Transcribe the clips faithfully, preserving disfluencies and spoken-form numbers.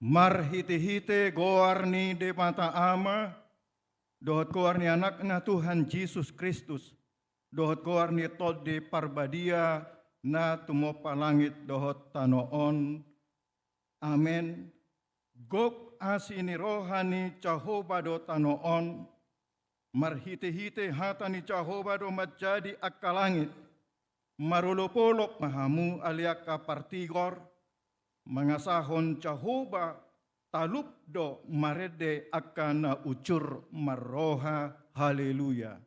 Marhitehite goar ni Debata Ama, dohot goar ni Anakna Tuhan Jesus Kristus, dohot goar ni Tondi Parbadia na tumompa langit dohot tano on. Amen. Gok asi ni roha ni Jahowa do tano on, marhitehite hata ni Jahowa do manjadi angka langit. Marolopolop ma hamu ale angka partigor, mangasahon Jahowa, talup do marende angka na unsur marroha. Haleluya.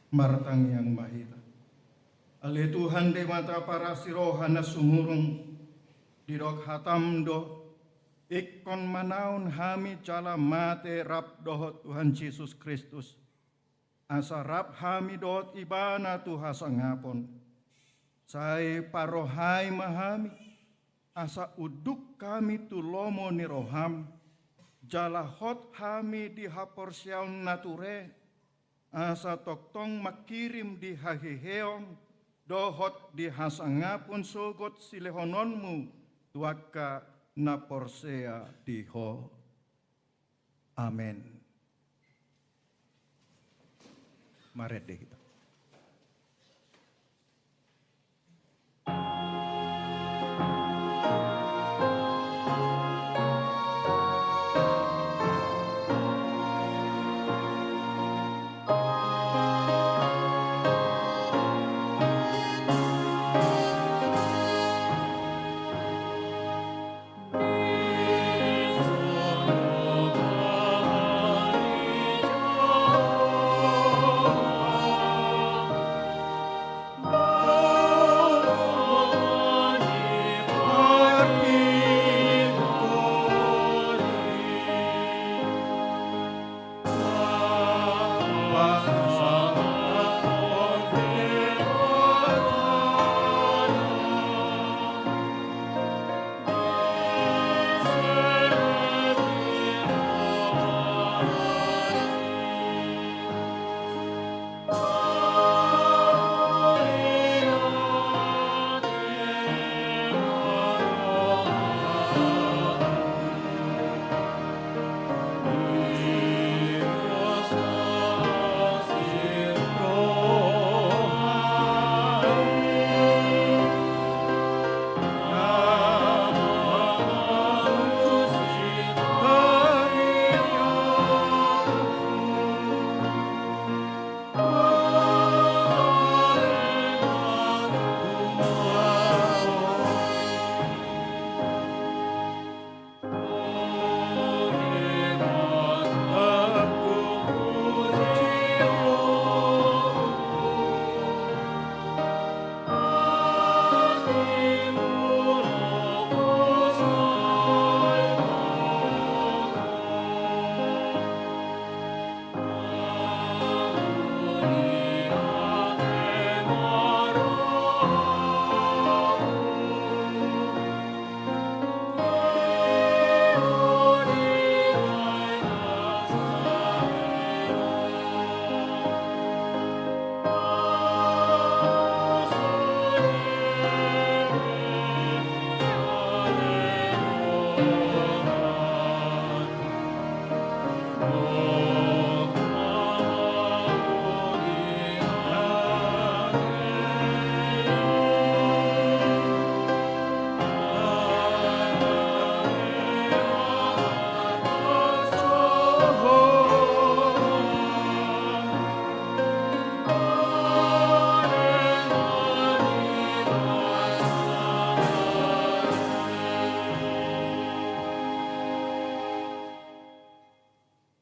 Martangiang ma hita. Ale Tuhan Debata parasi roha na sumurung, didok hatam do, ingkon manaon hami jala mate rap dohot Tuhan Jesus Kristus, asa rap hami dohot Ibana tu hasangapon. Sai parrohai ma hami, asa unduk hami tu lomo ni roham, jala hot hami di haporseaon na ture, asa tongtong mangkirim di haheheon dohot di hasangapon sogot silehononmu tu angka na porsea di Ho. Amen. Marende hita.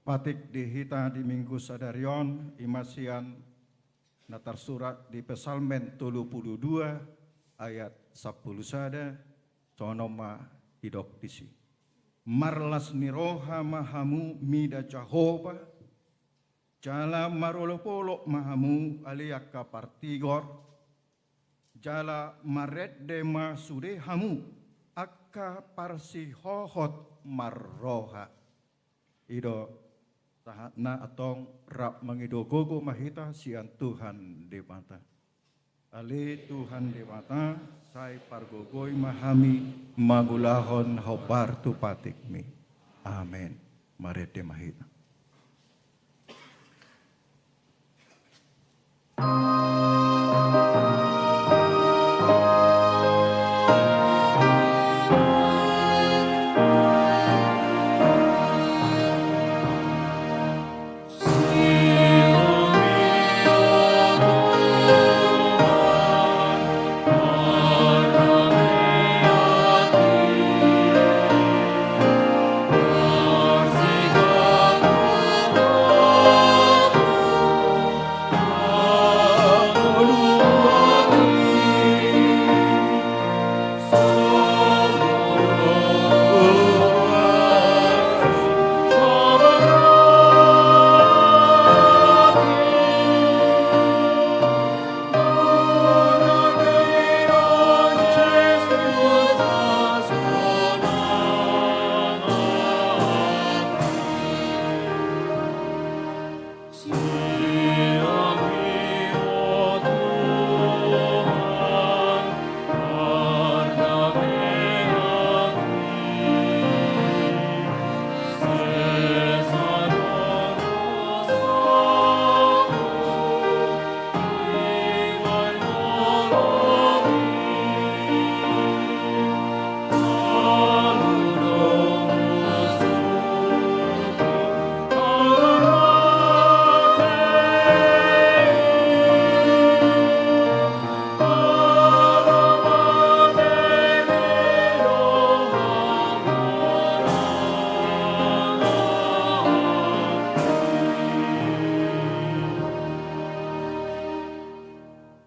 Patik di hita di Minggu sadari on, i ma sian na tarsurat di Psalmen tolu pulu dua ayat sampulu sada, songon on ma didok disi. Marlas ni roha ma hamu mida Jahowa, jala marolopolop ma hamu ale angka partigor, Jala marende ma sude hamu, angka parsihohot marroha. I do sahatna antong, rap mangido gogo ma hita sian Tuhan Debata. Ale Tuhan Debata, sai pargogoi ma hami mangulahon hombar tu patikMi. Amen. Marende ma hita.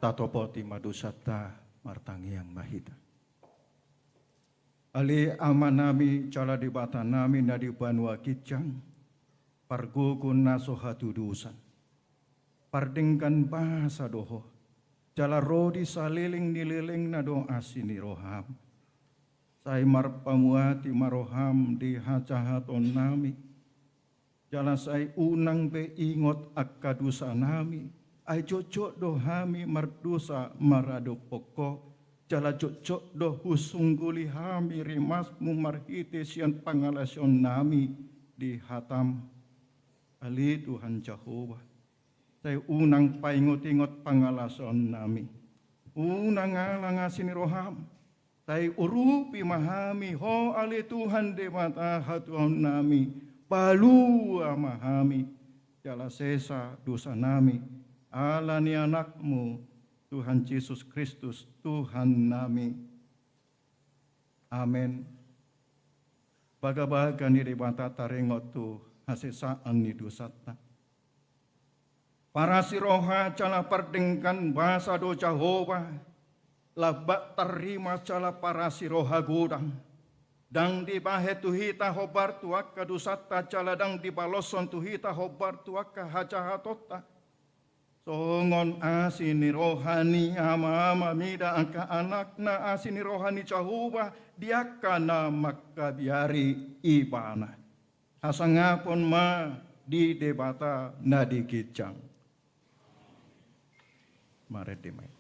Tatopoti ma dosanta, martangiang ma hita. Ale Amanami jala Debatanami na di banua ginjang, pargogo na so hatudosan, pardenggan basa do Ho, jala ro di saleleng ni lelengna do asi ni rohaM. Sai marpamuati ma rohaM di hajahatonnami. Jala sai unang be ingot angka dosanami, ai jotjot do hami mardosa maradophon Ho, jala jotjot do husungguli hami rimasMu marhite sian pangalaosionnami di hataM. Ale Tuhan Jahowa, sai unang paingotingot pangalaosionnami. Unang alang asi ni rohaM. Sai urupi ma hami Ho ale Tuhan Debata hatuaonnami, palua ma hami, jala sesa dosanami, ala ni AnakMu, Tuhan Jesus Kristus, Tuhannami. Amen. Bagabaga ni Debata taringot tu hasesaan ni dosanta. Parasi roha jala pardenggan basa do Jahowa, lambat tarrimas jala parasi roha godang. Ndang dibahen tu hita hombar tu angka dosanta jala ndang dibaloshon tu hita hombar tu angka hajahatonta. Songon asi ni roha ni ama-ama mida angka anakna asi ni roha ni Jahowa di angka na mangkabiari Ibana. Hasangapon ma di Debata na di ginjang. Marende ma hita.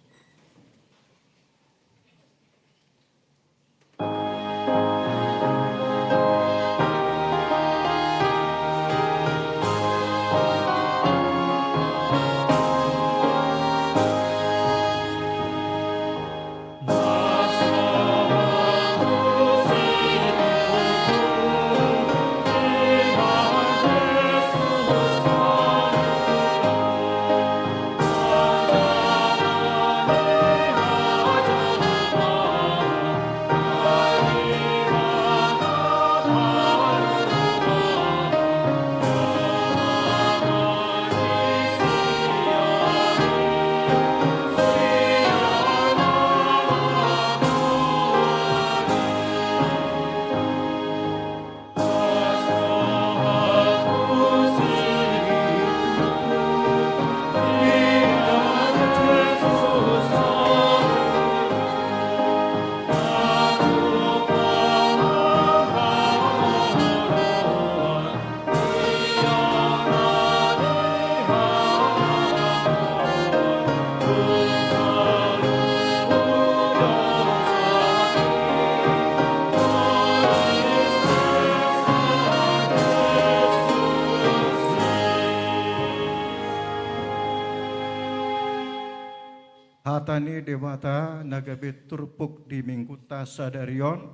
Ni Debata na gabe turpuk di Minggunta sadari on,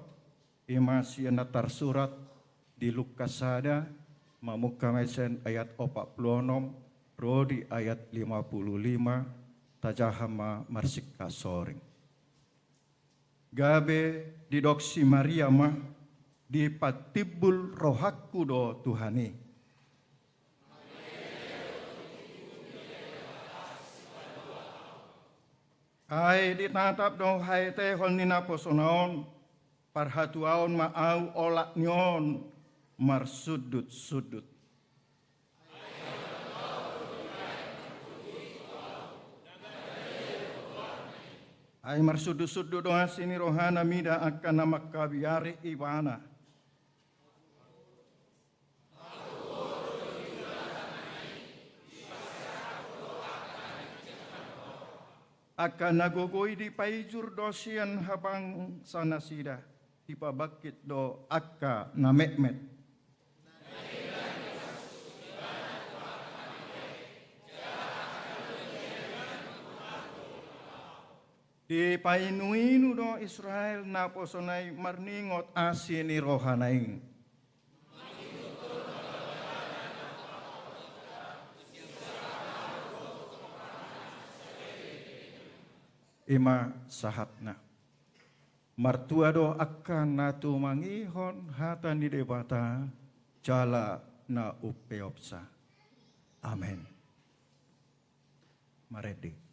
i ma sian na tarsurat di Lukas sada, mamungka ma i sian ayat opat pulu onom ro di ayat lima pulu lima, tajaha ma marsingkat soring. Gabe didok si Maria ma, dipatimbul rohangku do Tuhan i. Ai ditatap do haetehon ni naposona on, parhatuaon ma ahu olat ni on marsundutsundut. Ai marsundutsundut do asi ni rohana mida angka na mangkabiari ibana. Angka na gogo i dipaijur do sian habangsa nasida, dipabangkit do angka na metmet. Dipainuinu do Israel naposona i marningot asi ni rohana i. I ma sahatna. Martua do angka na tumangihon hata ni Debata jala na umpeopsa. Amen. Marende.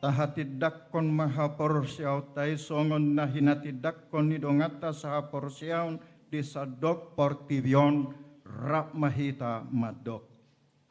Tahatindangkon ma haporseaonta i songon na hinatindangkon ni donganta sahaporseaon di sandok portibi on, rap ma hita mandok.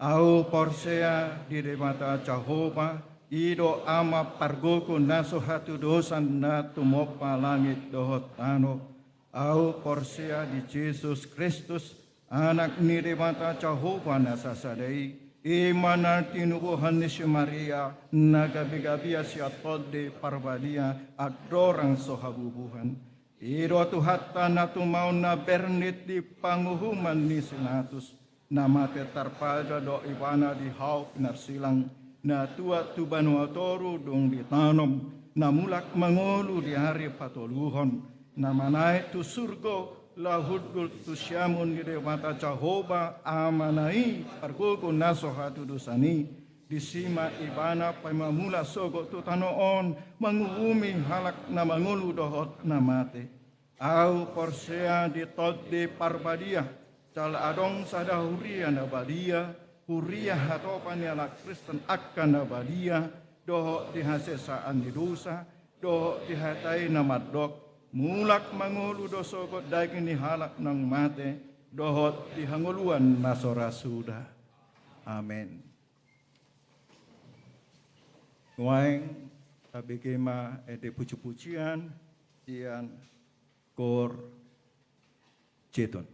Ahu porsea di Debata Jahowa, i do Ama pargogo na so hatudosan na tumompa langit dohot tano. Ahu porsea di Jesus Kristus, Anak ni Debata Jahowa na sasada i, i ma na tinubuhon ni si Maria, na gabe-gabea sian Tondi Parbadia, andorang so habubuhan. I do Tuhanta na tumaon na bernit di panguhuman ni si Pilatus, na mate tarpaja dohot ibana di hau pinarsilang, na tuat tu banua toru dung ditanom, na mulak mangolu di ari patoluhon, na manaek tu surgo, laho hundul tu siamun ni Debata Jahowa Amana i pargogo na so hatudosan i, disi ma ibana paima mulak sogot tu tano on, manguhumi halak na mangolu dohot na mate. Ahu porsea di Tondi Parbadia, jala adong sada huria na badia, huria hatopan ni halak Kristen angka na badia, dohot di hasesaan ni dosa, dohot di hata i na mandok, mulak mangolu do sogot daging ni halak naung mate, dohot di hangoluan na so ra suda. Amen. Nuaeng Tabege ma ende pujipujian sian Koor Zeitun.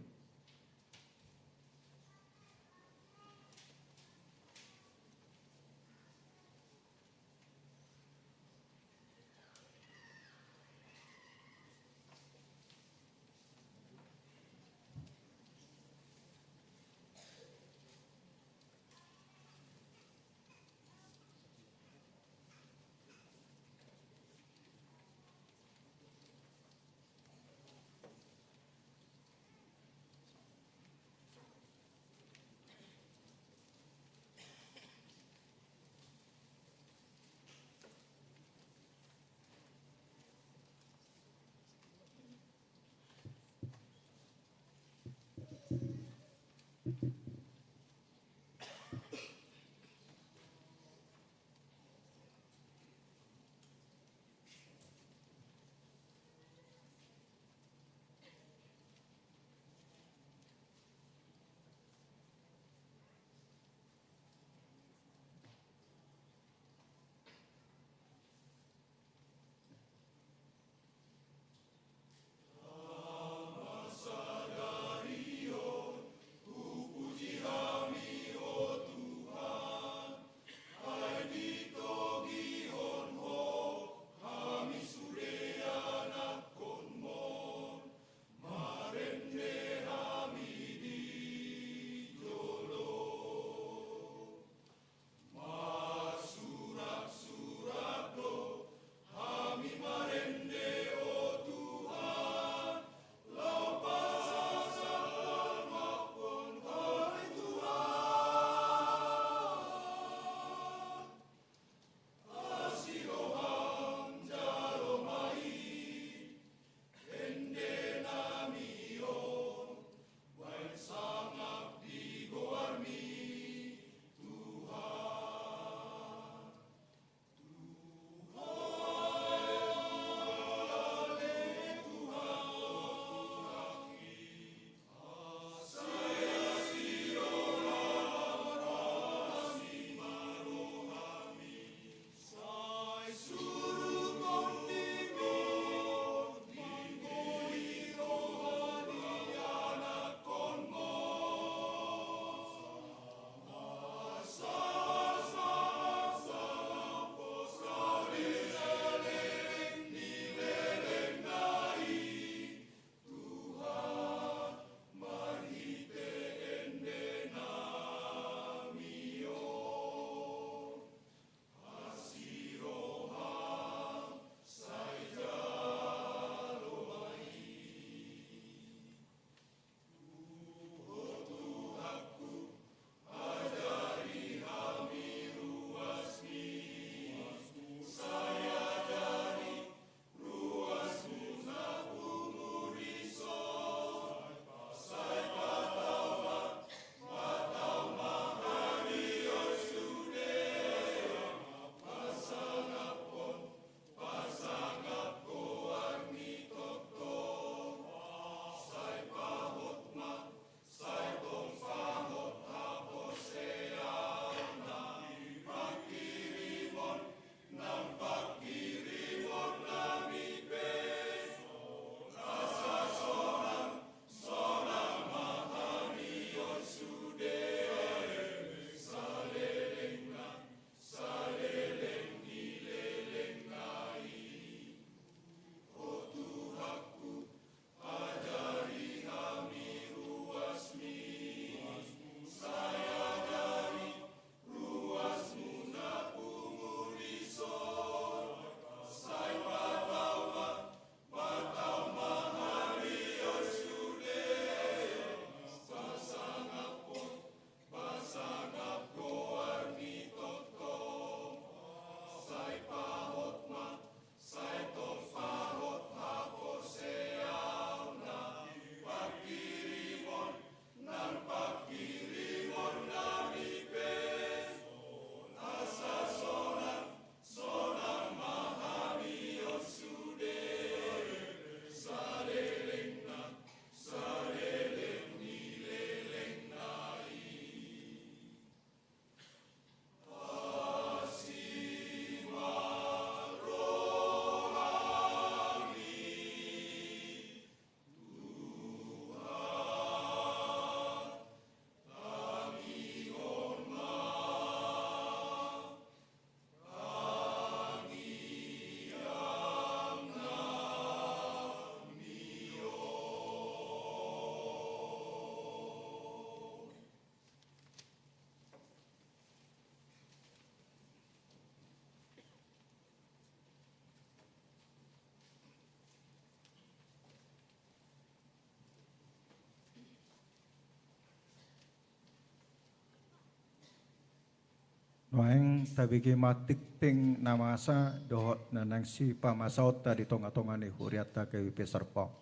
Nuaeng tabege ma tingting na masa dohot na naeng sipamasaonta di tonga-tonga ni hurianta H K B P Serpong.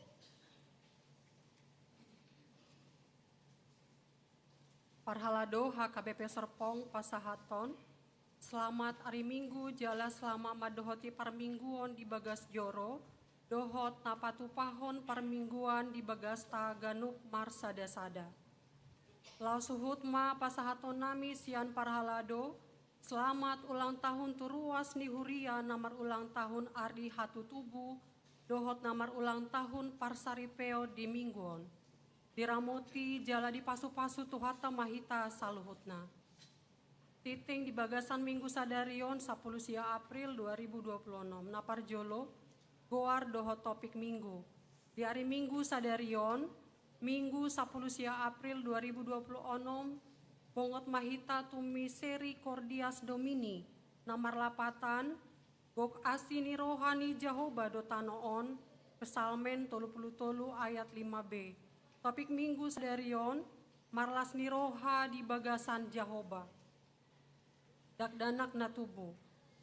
Parhalado H K B P Serpong pasahathon, selamat ari Minggu jala selamat mandohoti parmingguon di bagas joro, dohot na patupahon parmingguan di bagasta ganup marsada-sada. Laos huhut ma pasahatonnami sian parhalado, selamat ulang tahun tu ruas ni huria na marulang tahun ari hatutubu, dohot na marulang tahun parsaripeon di Minggu on. Diramoti jala dipasupasu Tuhanta ma hita saluhutna. Tingting di bagasan Minggu sadari on, sapulu sia April dua ribu dua puluh enam. Na parjolo, goar dohot topik Minggu. Di ari Minggu sadari on, Minggu sapulu sia April dua ribu dua puluh enam, bongot ma hita tu Misericordias Domini, na marlapatan, Gok asi ni roha ni Jahowa do tano on, Psalmen tolu pulu tolu ayat lima b. Topik Minggu sadari on, marlas ni roha di bagasan Jahowa. Dakdanak na tubu.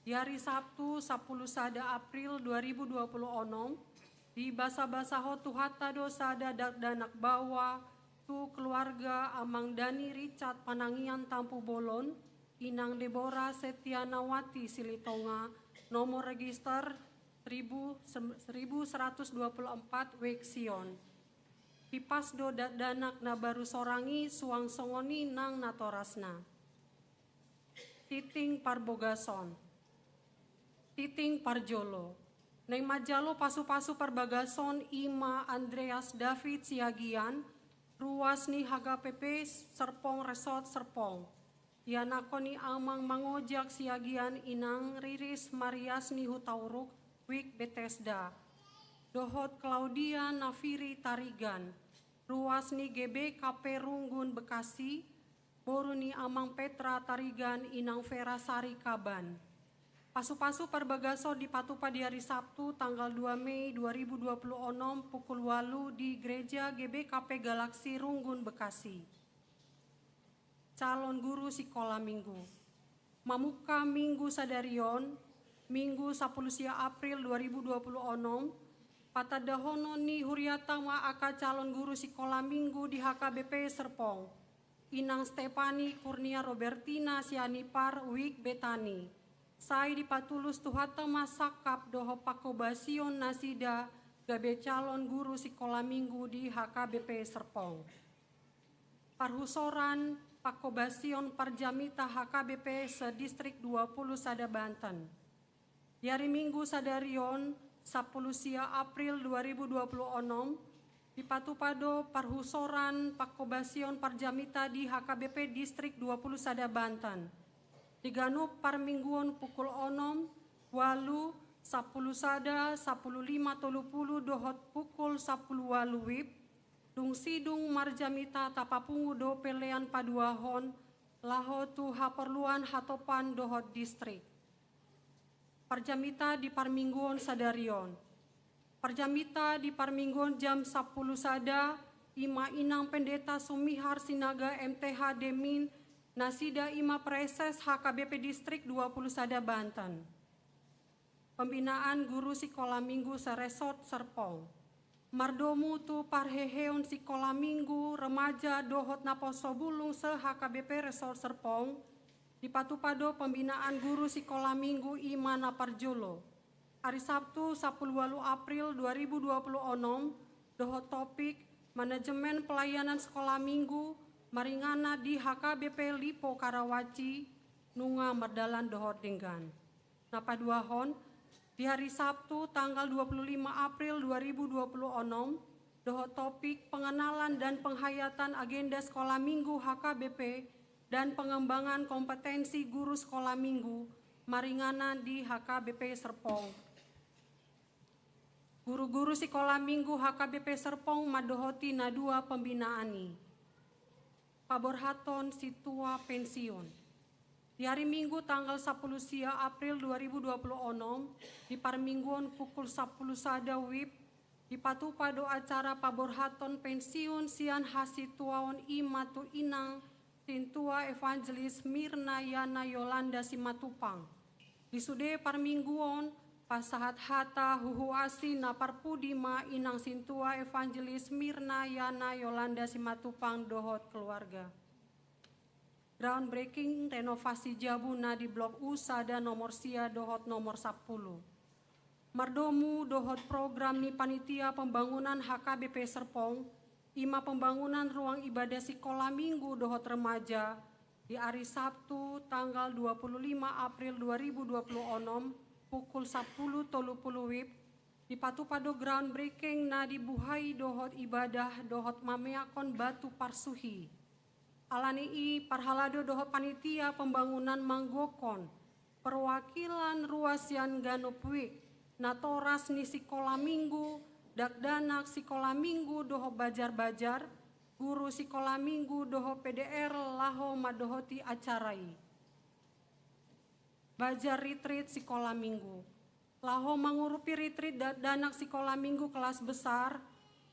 Di ari Sabtu, sapulu sada April dua ribu dua puluh enam, dibasabasahon Tuhanta do sada dakdanak baoa tu keluarga Amang Dani Richard Panangian Tampubolon, Inang Debora Setianawati Silitonga, nomor register seribu, seribu seratus dua puluh empat Wek Sion. Hipas do dakdanak na baru sorang i suang songon i nang natorasna. Tingting parbogason. Tingting parjolo. Naeng manjalo pasupasu parbagason i ma Andreas David Siagian, ruas ni H K B P Serpong Resort Serpong. Ianakhon ni Amang Mangojak Siagian, Inang Riris Marias ni Hutauruk, Wik Betesda. Dohot Claudia Nafiri Tarigan, ruas ni G B K P Runggun Bekasi, boru ni Amang Petra Tarigan, Inang Vera Sari Kaban. Pasupasu parbagason dipatupa di ari Sabtu tanggal dua Mei dua ribu dua puluh enam pukul ualu di Gereja G B K P Galaksi Runggun Bekasi. Calon guru sikola Minggu. Mamungka Minggu sadari on, Minggu sapulu sia April dua ribu dua puluh enam, patandahonon ni hurianta ma angka calon guru sikola Minggu di H K B P Serpong. Inang Stefani Kurnia Robertina Sianipar, Wik Betani. Sai dipatulus Tuhanta ma sangkap dohot pangkobasion nasida gabe calon guru sikola Minggu di H K B P Serpong. Parhusoran pangkobasion parjamita H K B P sedistrik dua puluh sada Banten. Di ari Minggu sadari on, sapulu sia April dua ribu dua puluh enam, dipatupa do parhusoran pangkobasion parjamita di H K B P Distrik dua puluh sada Banten. Di ganup parmingguon pukul onom, ualu, sapulu sada, sapulu lima tolu pulu dohot pukul sapulu ualu wib, dung sidung marjamita tapapungu do pelean paduahon laho tu haporluan hatopan dohot distrik. Parjamita di parmingguon sadari on. Parjamita di parmingguon jam sapulu sada, i ma Inang Pendeta Sumihar Sinaga M T H Demin, nasida i ma praeses H K B P Distrik dua puluh sada Banten. Pembinaan guru sikola Minggu se-Resort Serpong. Mardomu tu parheheon sikola Minggu, remaja dohot naposobulung se-H K B P Resort Serpong, dipatupa do pembinaan guru sikola Minggu i ma na parjolo. Ari Sabtu, sapulu ualu April dua ribu dua puluh onom, dohot topik manajemen pelayanan sikola Minggu maringanan di H K B P Lipo Karawaci, nunga mardalan dohot denggan. Na paduahon, di hari Sabtu tanggal dua puluh lima April dua ribu dua puluh onom, dohot topik pengenalan dan penghayatan agenda sekolah minggu H K B P dan pengembangan kompetensi guru sekolah minggu maringanan di H K B P Serpong. Guru-guru sekolah minggu H K B P Serpong mandohoti na dua pembinaan i. Paborhaton sintua pensiun. Di hari Minggu tanggal sapulu sia April dua ribu dua puluh onom, di parmingguon pukul sapulu sada wib, dipatupa do acara paborhaton pensiun sian hasintuaon i ma tu Inang Sintua Evangelis Mirna Yana Yolanda Simatupang. Di sude parmingguon, pasahat hata huhuasi na parpudi ma inang Sintua Evangelis Mirna Yana Yolanda Simatupang dohot keluarga. Groundbreaking renovasi jabu na di Blok U sada nomor sia dohot nomor sampulu. Mardomu dohot program ni panitia pembangunan H K B P Serpong, ima pembangunan ruang ibadah sikola minggu dohot remaja, di ari Sabtu tanggal dua puluh lima April dua ribu dua puluh onom, pukul sampulu tolu puluh wib, dipatupa do groundbreaking na dibuhai dohot ibadah dohot mameakkon batu parsuhi. Alani i parhalado dohot panitia pembangunan manggokhon perwakilan ruas sian ganup wik, natoras ni sikola minggu, dakdanak sikola minggu dohot bajar-bajar, guru sikola minggu dohot P D R laho mandohoti acara i. Bajar retreat sikola minggu. Laho mangurupi retreat dakdanak sikola minggu kelas besar,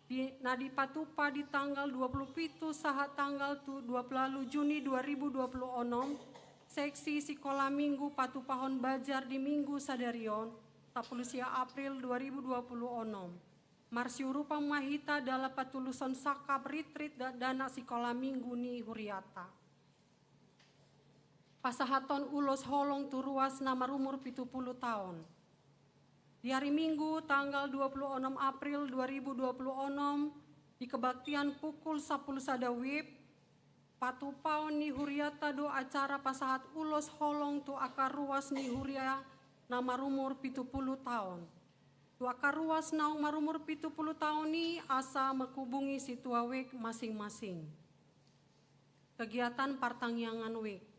di, na dipatupa di tanggal dua puluh pitu sahat tanggal tu, dua puluh Juni dua ribu dua puluh onom, seksi sikola minggu patupahon bajar di minggu sadari on, sampulu sia April dua ribu dua puluh onom. Marsiurupan ma hita dalan patuluson sangkap retreat dakdanak sikola minggu ni huriata. Pasahaton ulos holong tu ruas na marumur pitu puluh taon. Di ari Minggu tanggal dua puluh onom April dua ribu dua puluh onom, di kebaktian pukul sampulu sada wib, patupaon ni huriata do acara pasahat ulos holong tu angka ruas ni huria na marumur pitu puluh taon. Tu angka ruas naung marumur pitu puluh taon i asa menghubungi sintua wik masing-masing. Kegiatan partangiangan wik.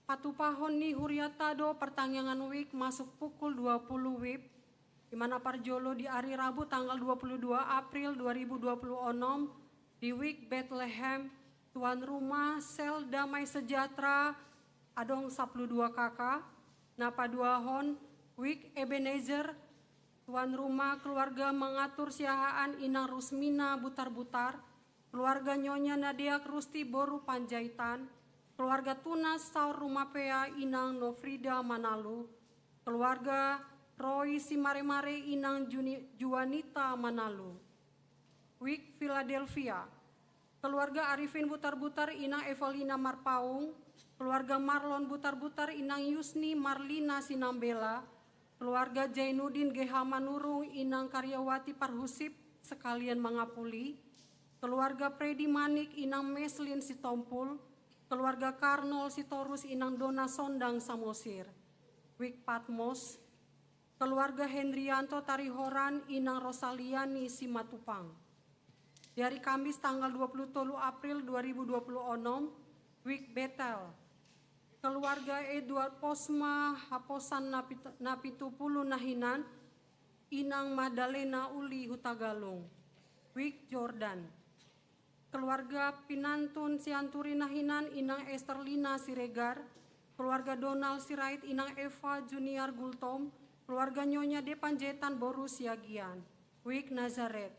Patupahon ni huriata do partangiangan wik masuk pukul dua puluh wib, di mana parjolo di ari Rabu tanggal dua puluh dua April dua ribu dua puluh onom di wik Betlehem, tuan rumah sel Damai Sejahtera adong sampulu dua K K, na paduahon wik Ebenezer, tuan rumah keluarga mengatur siahaan inang Rusmina Butar-Butar, keluarga Nyonya Nadeak Rusti boru Panjaitan, keluarga tunas saur rumah pea inang Nofrida Manalu, keluarga Roy Simare-mare inang Juni-, Juanita Manalu. Wik Philadelphia. Keluarga Arifin Butar-Butar inang Evelina Marpaung, keluarga Marlon Butar-Butar inang Yusni Marlina Sinambela, keluarga Jainuddin G H Manurung inang Karyawati Parhusip sekalian mangapuli, keluarga Freddy Manik inang Meslin Sitompul, keluarga Karnol Sitorus inang Dona Sondang Samosir. Wik Patmos. Keluarga Hendrianto Tarihoran inang Rosaliani Simatupang. Di hari Kamis tanggal dua puluh tolu April dua ribu dua puluh onom, wik Betel. Keluarga Edward Posma Haposan na pit-, na pitu puluh na hinan, inang Magdalena Uli Hutagalung. Wik Jordan. Keluarga Pinantun Sianturi na hinan inang Esterlina Siregar, keluarga Donald Sirait inang Eva Junior Gultom, keluarga Nyonya De Panjaitan boru Siagian. Wik Nazaret.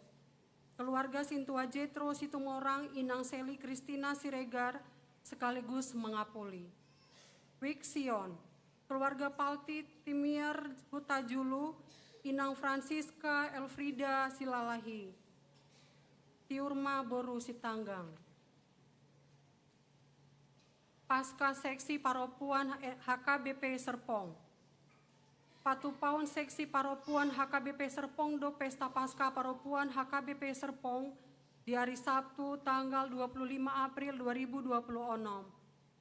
Keluarga Sintua Jetro Situmorang inang Seli Kristina Siregar sekaligus mangapuli. Wik Sion. Keluarga Palti Timiar Hutajulu, inang Francisca Elfrida Silalahi. Tiur ma boru Sitanggang. Pasca seksi parompuan H K B P Serpong. Patupaon seksi parompuan H K B P Serpong do pesta pasca parompuan H K B P Serpong di hari Sabtu tanggal dua puluh lima April dua ribu dua puluh onom.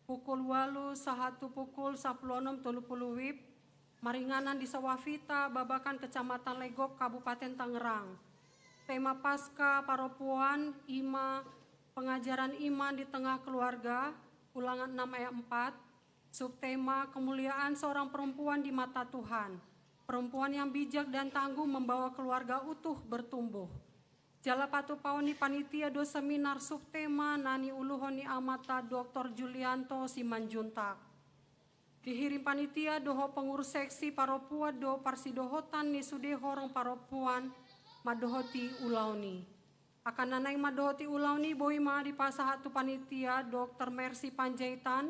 Pukul ualu sahat tu pukul sampulu onom tolu puluh wib, maringanan di Sawah Vita, Babakan, Kecamatan Legok, Kabupaten Tangerang. Tema pasca parompuan ima pengajaran iman di tengah keluarga, Ulangan enam ayat empat, subtema kemuliaan seorang perempuan di mata Tuhan. Perempuan yang bijak dan tangguh membawa keluarga utuh bertumbuh. Jala patupaon ni panitia do seminar subtema na niuluhon ni amanta Doktor Julianto Simanjuntak. Dihirim panitia dohot pengurus seksi parompuan do parsidohotan ni sude horong parompuan mandohoti ulaon i. Angka na naeng mandohoti ulaon i boi ma dipasahat tu panitia, Doktor Mercy Panjaitan,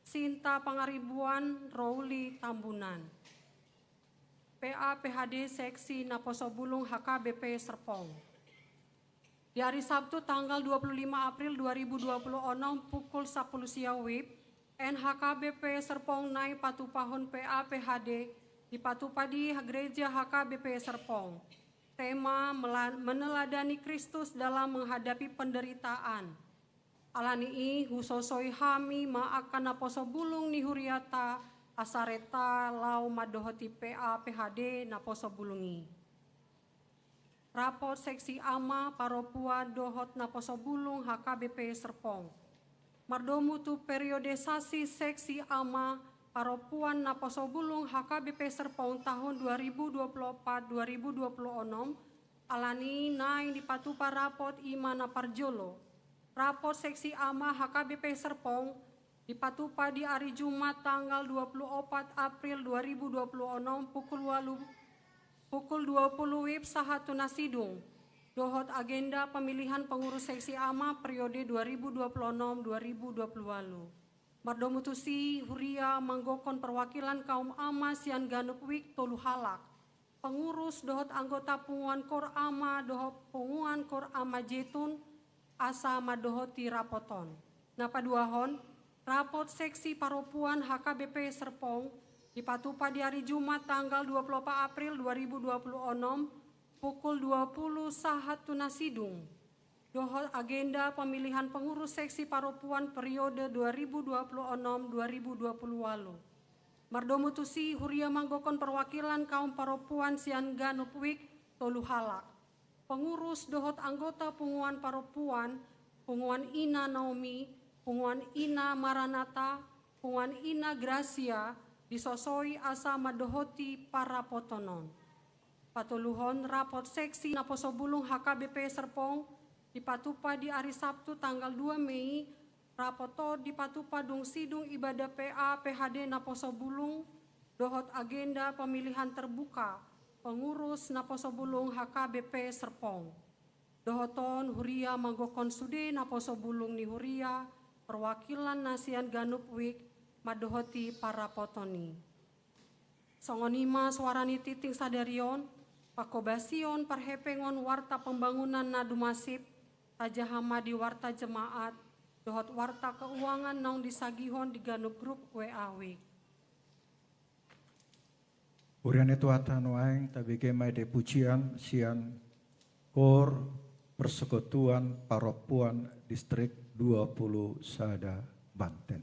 Sinta Pangaribuan, Rouli Tambunan. P A P H D Seksi Naposobulung H K B P Serpong. Di ari Sabtu tanggal dua puluh lima April dua ribu dua puluh enam pukul sapuluh sia WIB, N H K B P Serpong naeng patupahon P A P H D dipatupa di Gereja H K B P Serpong. Tema mela-, meneladani Kristus dalam menghadapi penderitaan. Alani i husosoi hami ma angka naposobulung ni huriata asa renta laho mandohoti P A P H D naposobulung i. Rapot Seksi Ama, Parompuan dohot Naposobulung H K B P Serpong. Mardomu tu periodisasi Seksi Ama, Parompuan, Naposobulung H K B P Serpong tahun dua ribu dua puluh empat dua ribu dua puluh enam, alani i naeng dipatupa rapot i ma na parjolo. Rapot Seksi Ama H K B P Serpong dipatupa di ari Jumat tanggal dua puluh opat April dua ribu dua puluh enam pukul walu, pukul dua puluh WIB sahat tu na sidung, dohot agenda pemilihan pengurus Seksi Ama periode dua ribu dua puluh enam dua ribu dua puluh walu. Mardomu tusi huria manggokhon perwakilan kaum ama sian ganup WIB tolu halak, pengurus dohot anggota punguan Koor Ama dohot punguan Koor Ama Jetun, asa mandohoti rapot on. Na paduahon, rapot Seksi Parompuan H K B P Serpong dipatupa di ari Jumat tanggal dua puluh opat April dua ribu dua puluh enam pukul dua puluh sahat tu na sidung, dohot agenda pemilihan pengurus Seksi Parompuan periode dua ribu dua puluh enam dua ribu dua puluh walu. Mardomu tusi huria manggokhon perwakilan kaum parompuan sian ganup WIB tolu halak, pengurus dohot anggota punguan parompuan, Punguan Ina Naomi, Punguan Ina Maranatha, Punguan Ina Gracia, disosoi asa mandohoti parapoton on. Patoluhon, rapot Seksi Naposobulung H K B P Serpong dipatupa di ari Sabtu tanggal dua Mei. Rapot on dipatupa dung sidung ibadah P A P H D Naposobulung dohot agenda pemilihan terbuka pengurus Naposobulung H K B P Serpong. Dohot on huria manggokhon sude naposobulung ni huria, perwakilan na sian ganup WIB mandohoti parapoton i. Songon i ma suara ni tingting sadari on, panghobasion parhepengon warta pembangunan na dumasip, tajaha ma di warta jemaat dohot warta keuangan naung disagihon di ganup grup WA WIB. Huria ni Tuhanta nuaeng, tabege ma i di pujian sian Koor Persekutuan Parompuan Distrik dua puluh sada Banten.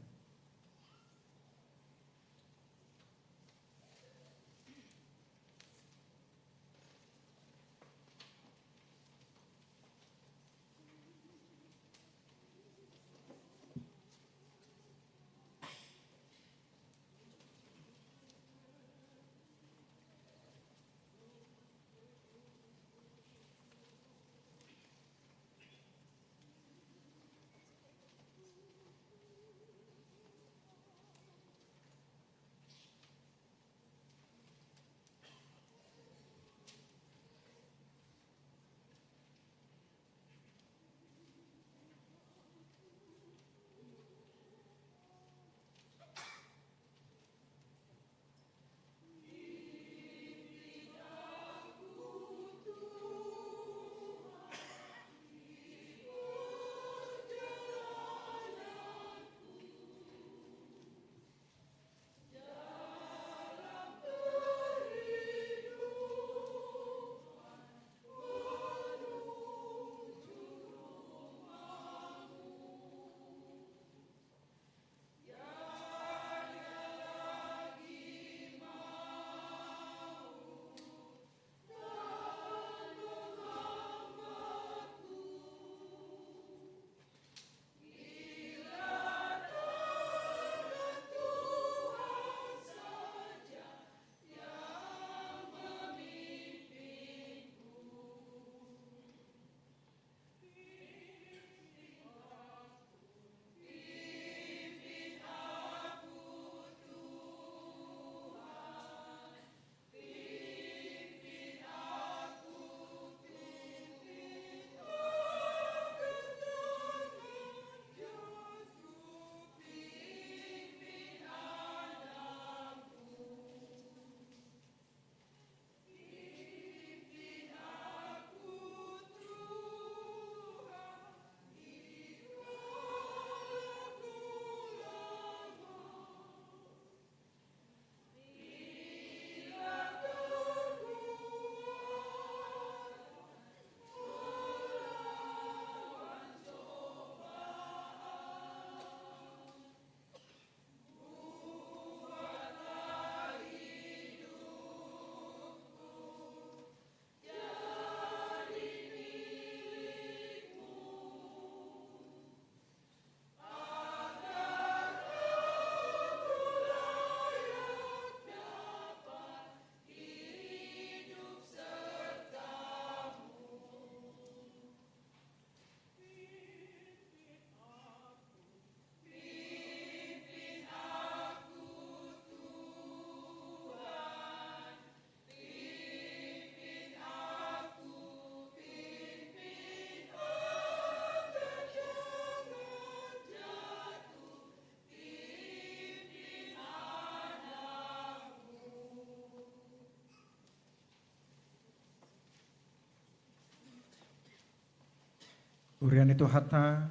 Huria ni Tuhanta,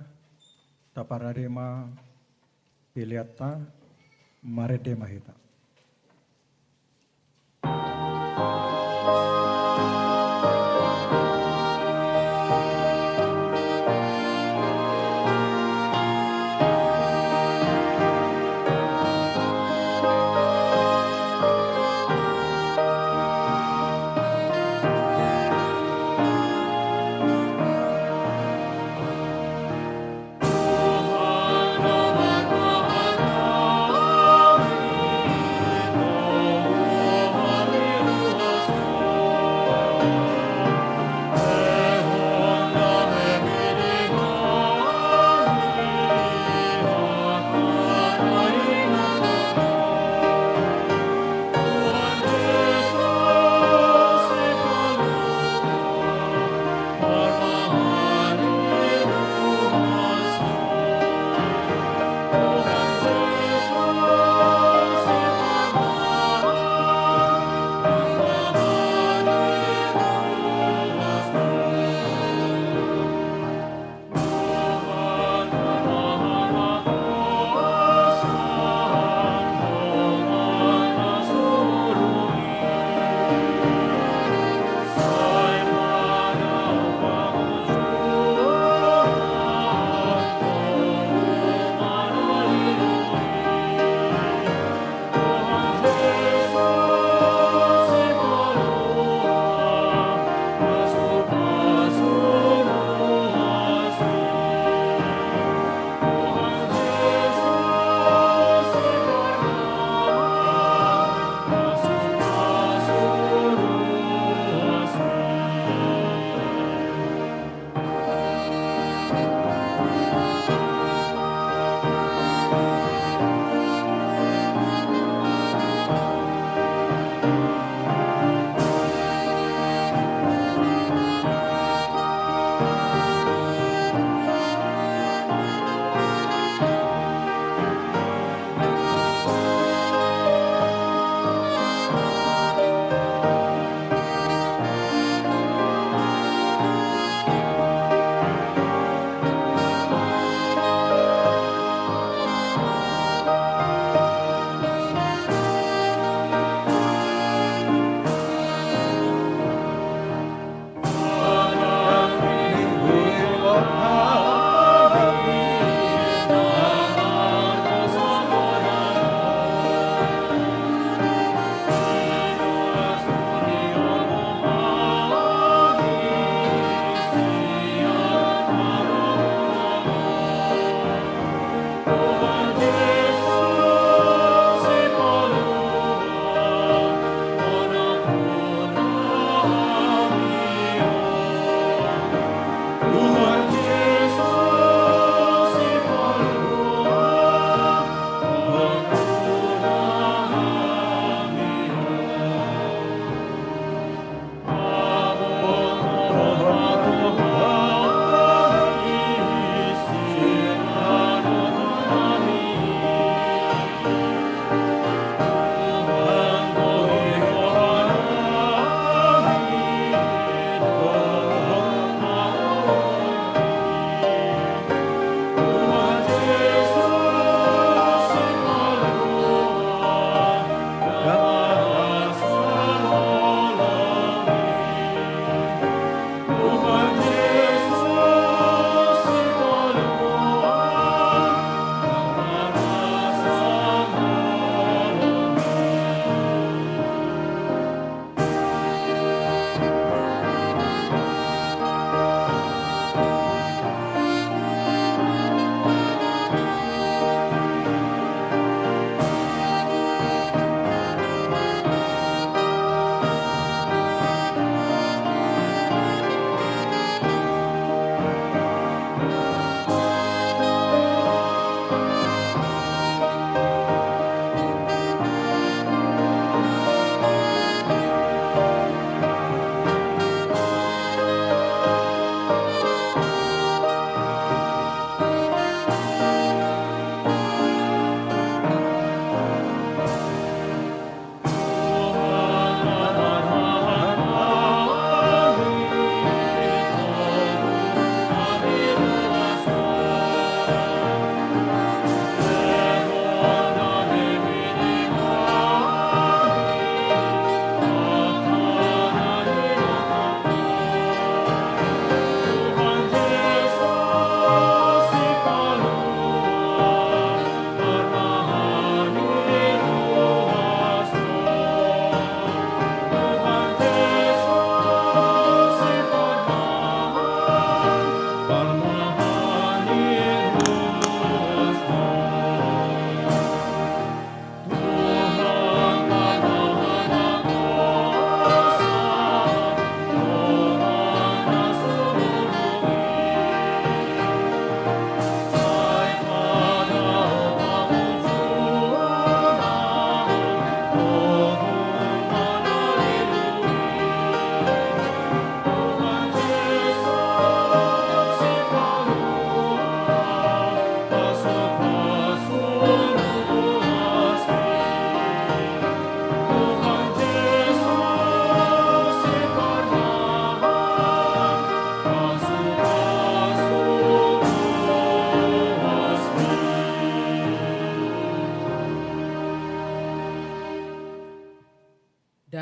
taparade ma peleanta, marende ma hita.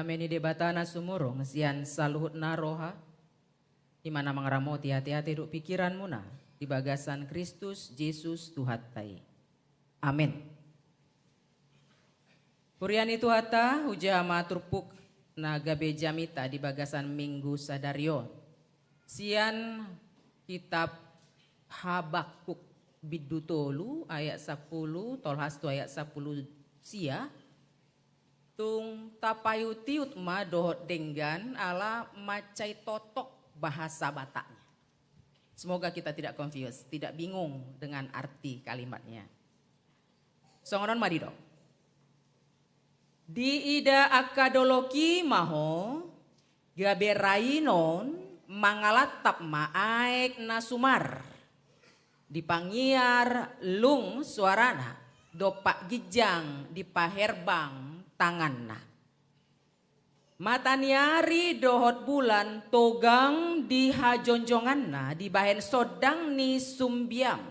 Dame ni Debata na sumurung sian saluhutna roha, i ma na mangaramoti ateate dohot pingkiranmuna di bagasan Kristus Jesus Tuhanta i. Amen. Huria ni Tuhanta, hujaha ma turpuk na gabe jamita di bagasan Minggu sadari on sian kitab Habakuk, bindu tolu ayat sampulu tolu, tolhas tu ayat sampulu sia. Tung tapaiut-iut ma dohot denggan ala mansai totok bahasa Bataknya. Semoga kita tidak confused, tidak bingung dengan arti kalimatnya. Songon on ma didok. Diida angka dolok i ma ho, gabe rainon, mangalantap ma aek na sumar. Dipangiar lung soarana, dompak ginjang dipaherbang tanganna. Mata ni ari dohot bulan togang di hajonjonganna dibahen sondang ni sumbiam.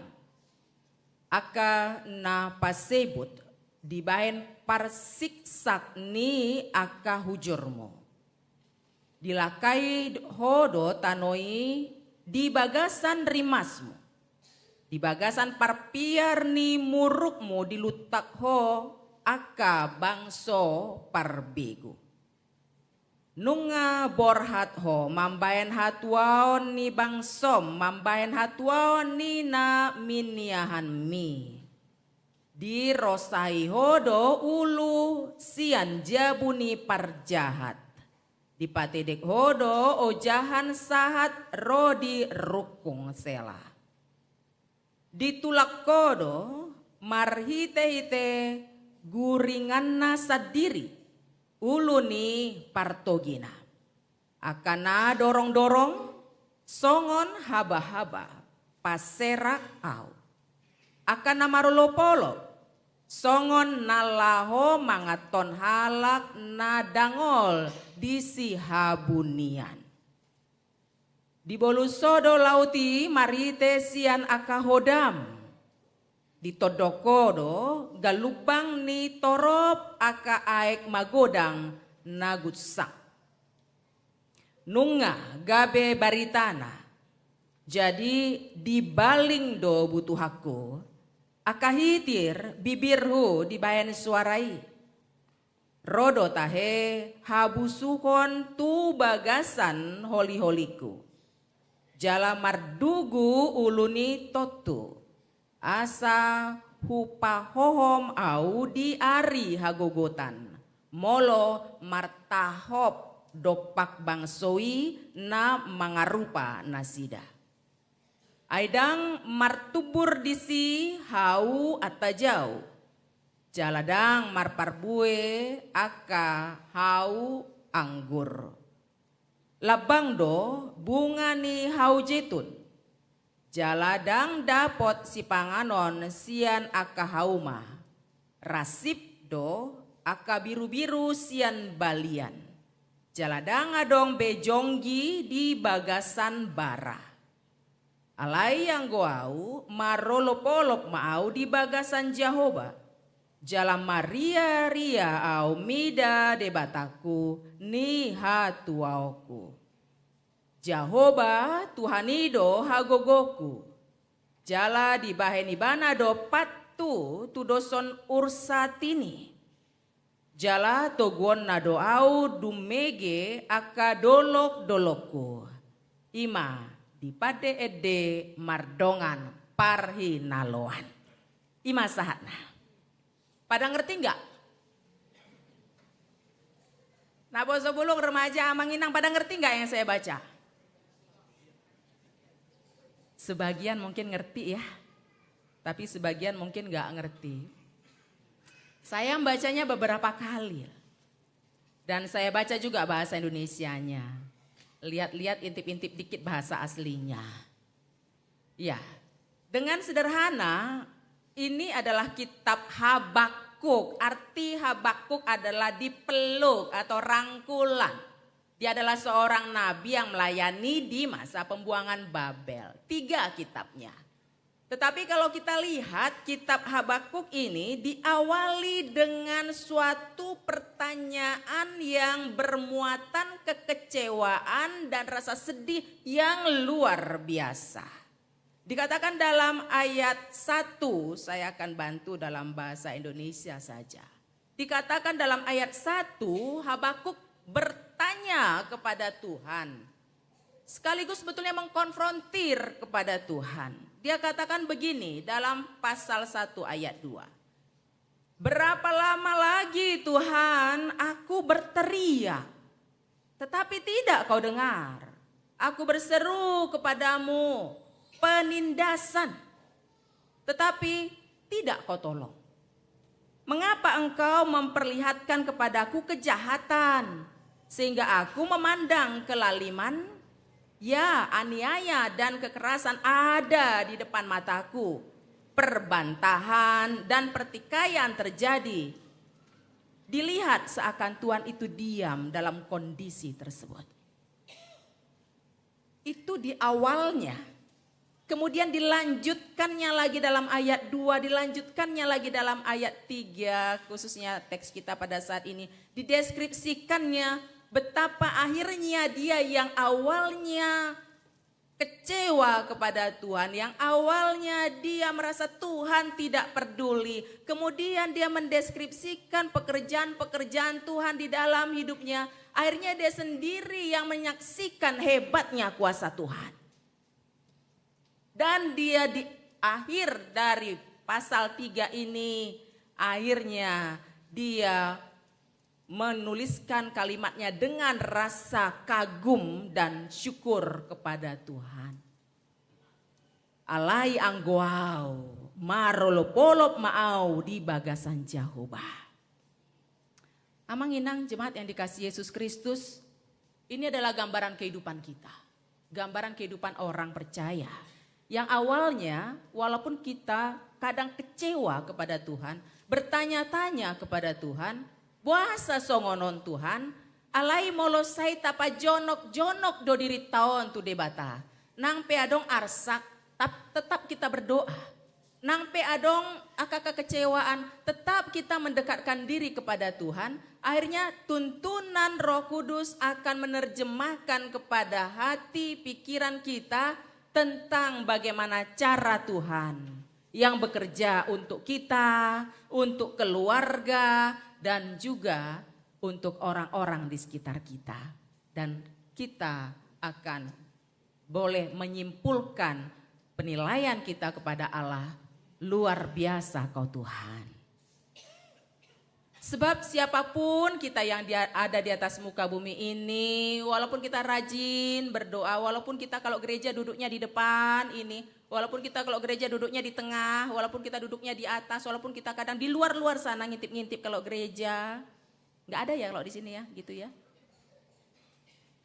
Angka na pasebut dibahen parsiksak ni angka hujurmu. Dilangkai ho do tano i di bagasan rimasmu. Di bagasan parpiar ni murukmu diluntak ho angka bangso parbegu. Nunga borhat ho mambahen hatuaon ni bangsom, mambahen hatuaon ni na miniahanmi. Dirosai ho do ulu sian jabu ni parjahat. Dipatedek ho do ojahan sahat ro di rungkung Sela. Ditulak ho do marhite-hite guringanna sandiri ulu ni partogina. Angka na dorong-dorong songon haba-haba paserak ahu. Angka na marolop-olop songon na laho manganhon halak na dangol di sihabunian. Dibolus ho do laut i marhite sian angka hodam. Ditondok ho do galumbang ni torop angka aek magodang na gunsang. Nunga gabe baritana, jadi dibaling do butuhangku, angka hitir bibirhu dibahen soara i. Ro do tahe habusuhon tu bagasan holi-holingku. Jala mardugu ulu ni tontu. Asa hupahohom ahu di ari hagogotan. Molo martahop dompak bangso i na mangarupa nasida. Ai ndang martumbur disi hau antajau, jala ndang marparbue angka hau anggur. Lambang do bunga ni hau jetun, jala ndang dapot sipanganon sian angka hauma. Rasip do angka birubiru sian balian, jala ndang adong be jonggi di bagasan bara. Alai anggo ahu, marolop-olop ma ahu di bagasan Jahowa, jala maria-ria ahu mida Debatangku ni hatuaonku. Jahowa Tuhan i do hagogongku, jala dibahen Ibana do pathu tudoshon ursatini. Jala toguonna do ahu dumege angka dolok-dolokku. I ma dipande ende mardongan parhinaloan. I ma sahatna. Pada ngerti nggak? Naposobulung, remaja, amang inang, pada ngerti nggak yang saya baca? Sebagian mungkin ngerti ya, tapi sebagian mungkin nggak ngerti. Saya membacanya beberapa kali. Dan saya baca juga bahasa Indonesianya. Lihat-lihat, intip-intip dikit bahasa aslinya. Ya, dengan sederhana, ini adalah kitab Habakuk. Arti Habakuk adalah dipeluk atau rangkulan. Dia adalah seorang nabi yang melayani di masa pembuangan Babel. Tiga kitabnya. Tetapi kalau kita lihat kitab Habakuk ini diawali dengan suatu pertanyaan yang bermuatan kekecewaan dan rasa sedih yang luar biasa. Dikatakan dalam ayat satu, saya akan bantu dalam bahasa Indonesia saja. Dikatakan dalam ayat satu, Habakuk bertanya kepada Tuhan. Sekaligus sebetulnya mengkonfrontir kepada Tuhan. Dia katakan begini dalam pasal satu ayat dua. "Berapa lama lagi, Tuhan, aku berteriak, tetapi tidak kau dengar. Aku berseru kepadamu penindasan, tetapi tidak kau tolong. Mengapa engkau memperlihatkan kepadaku kejahatan, sehingga aku memandang kelaliman? Ya, aniaya dan kekerasan ada di depan mataku. Perbantahan dan pertikaian terjadi." Dilihat seakan Tuhan itu diam dalam kondisi tersebut. Itu di awalnya. Kemudian dilanjutkannya lagi dalam ayat dua, dilanjutkannya lagi dalam ayat tiga, khususnya teks kita pada saat ini. Dideskripsikannya betapa akhirnya dia yang awalnya kecewa kepada Tuhan, yang awalnya dia merasa Tuhan tidak peduli. Kemudian dia mendeskripsikan pekerjaan-pekerjaan Tuhan di dalam hidupnya. Akhirnya dia sendiri yang menyaksikan hebatnya kuasa Tuhan. Dan dia di akhir dari pasal tiga ini, akhirnya dia menuliskan kalimatnya dengan rasa kagum dan syukur kepada Tuhan. "Alai anggo au, marolopolop ma au di bagasan Jahowa." Amang inang jemaat yang dikasihi Yesus Kristus, ini adalah gambaran kehidupan kita. Gambaran kehidupan orang percaya. Yang awalnya, walaupun kita kadang kecewa kepada Tuhan, bertanya-tanya kepada Tuhan, "Boasa songon on, Tuhan?" Alai molo sai tapajonok-jonok do dirinta on tu Debata, nang pe adong arsak, tap-, tetap kita berdoa. Nang pe adong angka kekecewaan, tetap kita mendekatkan diri kepada Tuhan. Akhirnya tuntunan Roh Kudus akan menerjemahkan kepada hati pikiran kita tentang bagaimana cara Tuhan yang bekerja untuk kita, untuk keluarga, dan juga untuk orang-orang di sekitar kita. Dan kita akan boleh menyimpulkan penilaian kita kepada Allah, "Luar biasa Kau, Tuhan." Sebab siapapun kita yang di, ada di atas muka bumi ini, walaupun kita rajin berdoa, walaupun kita kalau gereja duduknya di depan ini, walaupun kita kalau gereja duduknya di tengah, walaupun kita duduknya di atas, walaupun kita kadang di luar-luar sana ngintip-ngintip kalau gereja, nggak ada ya kalau di sini ya, gitu ya.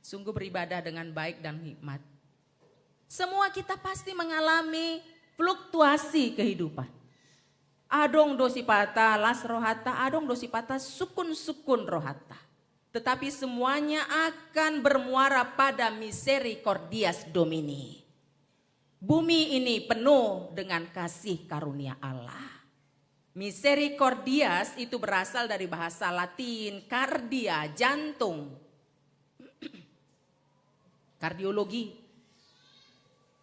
Sungguh beribadah dengan baik dan hikmat. Semua kita pasti mengalami fluktuasi kehidupan. Adong do sipata las rohanta, adong do sipata sukun-sukun rohanta. Tetapi semuanya akan bermuara pada misericordias Domini. Bumi ini penuh dengan kasih karunia Allah. Misericordias itu berasal dari bahasa Latin cardia, jantung. Kardiologi,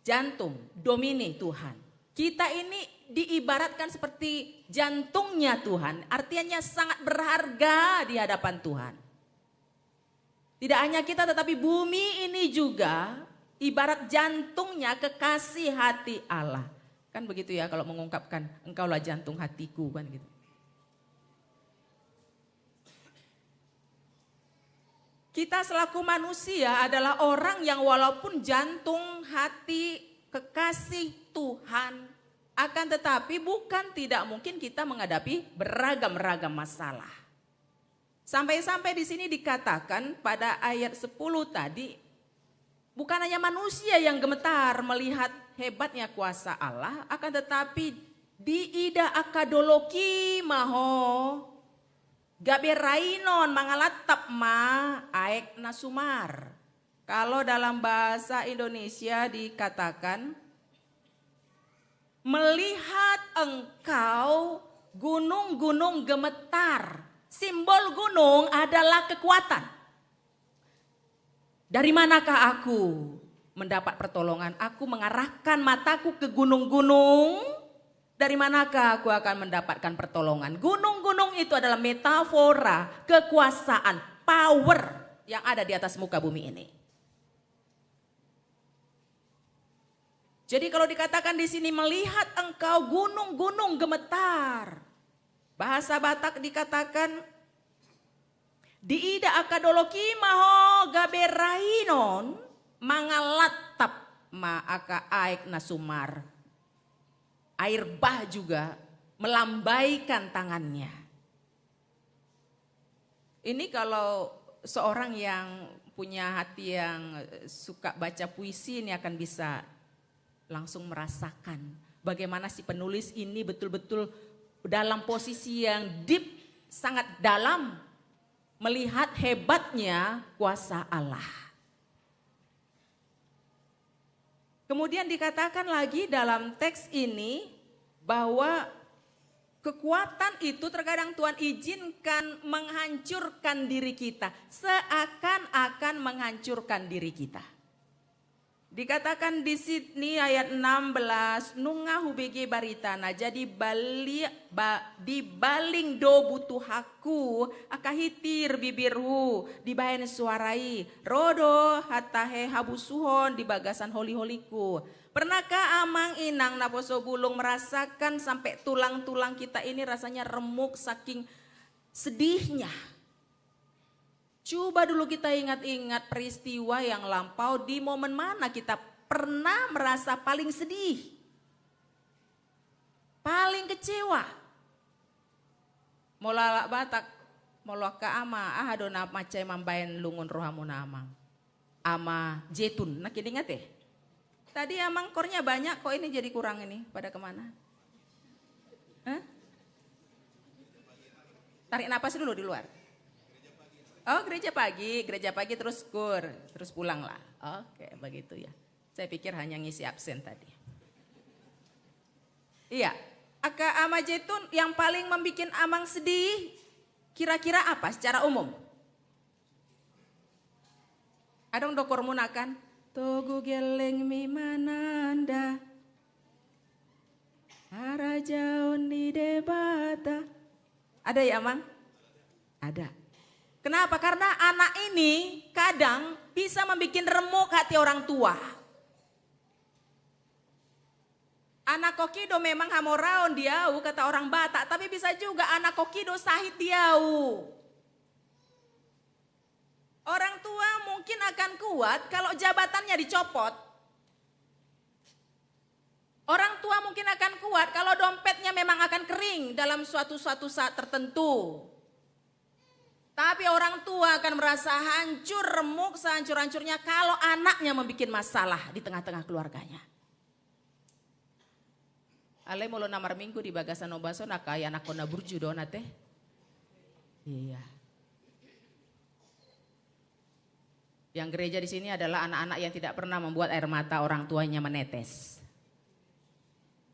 jantung, Domini, Tuhan. Kita ini diibaratkan seperti jantungnya Tuhan, artinya sangat berharga di hadapan Tuhan. Tidak hanya kita, tetapi bumi ini juga ibarat jantungnya kekasih hati Allah. Kan begitu ya kalau mengungkapkan, "Engkaulah jantung hatiku," kan gitu. Kita selaku manusia adalah orang yang walaupun jantung hati kekasih Tuhan, akan tetapi bukan tidak mungkin kita menghadapi beragam-ragam masalah. Sampai-sampai di sini dikatakan pada ayat sepuluh tadi, bukan hanya manusia yang gemetar melihat hebatnya kuasa Allah, akan tetapi diida angka dolok i ma ho, gabe rainon mangalantap ma aek na sumar. Kalau dalam bahasa Indonesia dikatakan, Melihat engkau gunung-gunung gemetar. Simbol gunung adalah kekuatan. Dari manakah aku mendapat pertolongan? Aku mengarahkan mataku ke gunung-gunung. Dari manakah aku akan mendapatkan pertolongan? Gunung-gunung itu adalah metafora kekuasaan, power yang ada di atas muka bumi ini. Jadi kalau dikatakan di sini, "Melihat engkau gunung-gunung gemetar." Bahasa Batak dikatakan, "Diida angka dolok i ma ho gabe rainon, mangalantap ma angka aek na sumar." Air bah juga melambaikan tangannya. Ini kalau seorang yang punya hati yang, eh, suka baca puisi, ini akan bisa langsung merasakan bagaimana si penulis ini betul-betul dalam posisi yang deep, sangat dalam, melihat hebatnya kuasa Allah. Kemudian dikatakan lagi dalam teks ini bahwa kekuatan itu terkadang Tuhan izinkan menghancurkan diri kita, seakan-akan menghancurkan diri kita. Dikatakan di sini ayat enam belas, "Nunga hubege baritana, jadi bali-, ba-, dibaling do butuhakku, angka hitir bibirhu, dibahen suara i, ro do hata hahabusuhon di bagasan holi-holiku." Pernahkah amang inang naposo bulung merasakan sampai tulang-tulang kita ini rasanya remuk saking sedihnya? Coba dulu kita ingat-ingat peristiwa yang lampau, di momen mana kita pernah merasa paling sedih, paling kecewa. Molo halak Batak, molo angka ama, aha do na mansai mambahen lungun rohamuna amang? Ama Jetun, nangkin ingat e? Tadi amang kornya banyak, kok ini jadi kurang ini, pada kemana? Hah? Tarik napas dulu di luar. Oh, gereja pagi, gereja pagi terus kur, terus pulanglah. Oke, begitu ya. Saya pikir hanya ngisi absen tadi. Iya, angka ama Jetun yang paling membuat amang sedih, kira-kira apa secara umum? Adong do kormuna kan? Togu gellengmi mananda harajaon ni Debata. Ada ya, Amang? Ada. Kenapa? Karena anak ini kadang bisa membuat remuk hati orang tua. Anak kokido memang hamoraon di au, kata orang Batak, tapi bisa juga anak kokido sahit di au. Orang tua mungkin akan kuat kalau jabatannya dicopot. Orang tua mungkin akan kuat kalau dompetnya memang akan kering dalam suatu-suatu saat tertentu. Tapi orang tua akan merasa hancur, remuk, sehancur-hancurnya kalau anaknya membuat masalah di tengah-tengah keluarganya. Alai molo na marminggu di bagasan ombas on, angka ianakhon na burju do on ate. Iya. Yang gereja di sini adalah anak-anak yang tidak pernah membuat air mata orang tuanya menetes.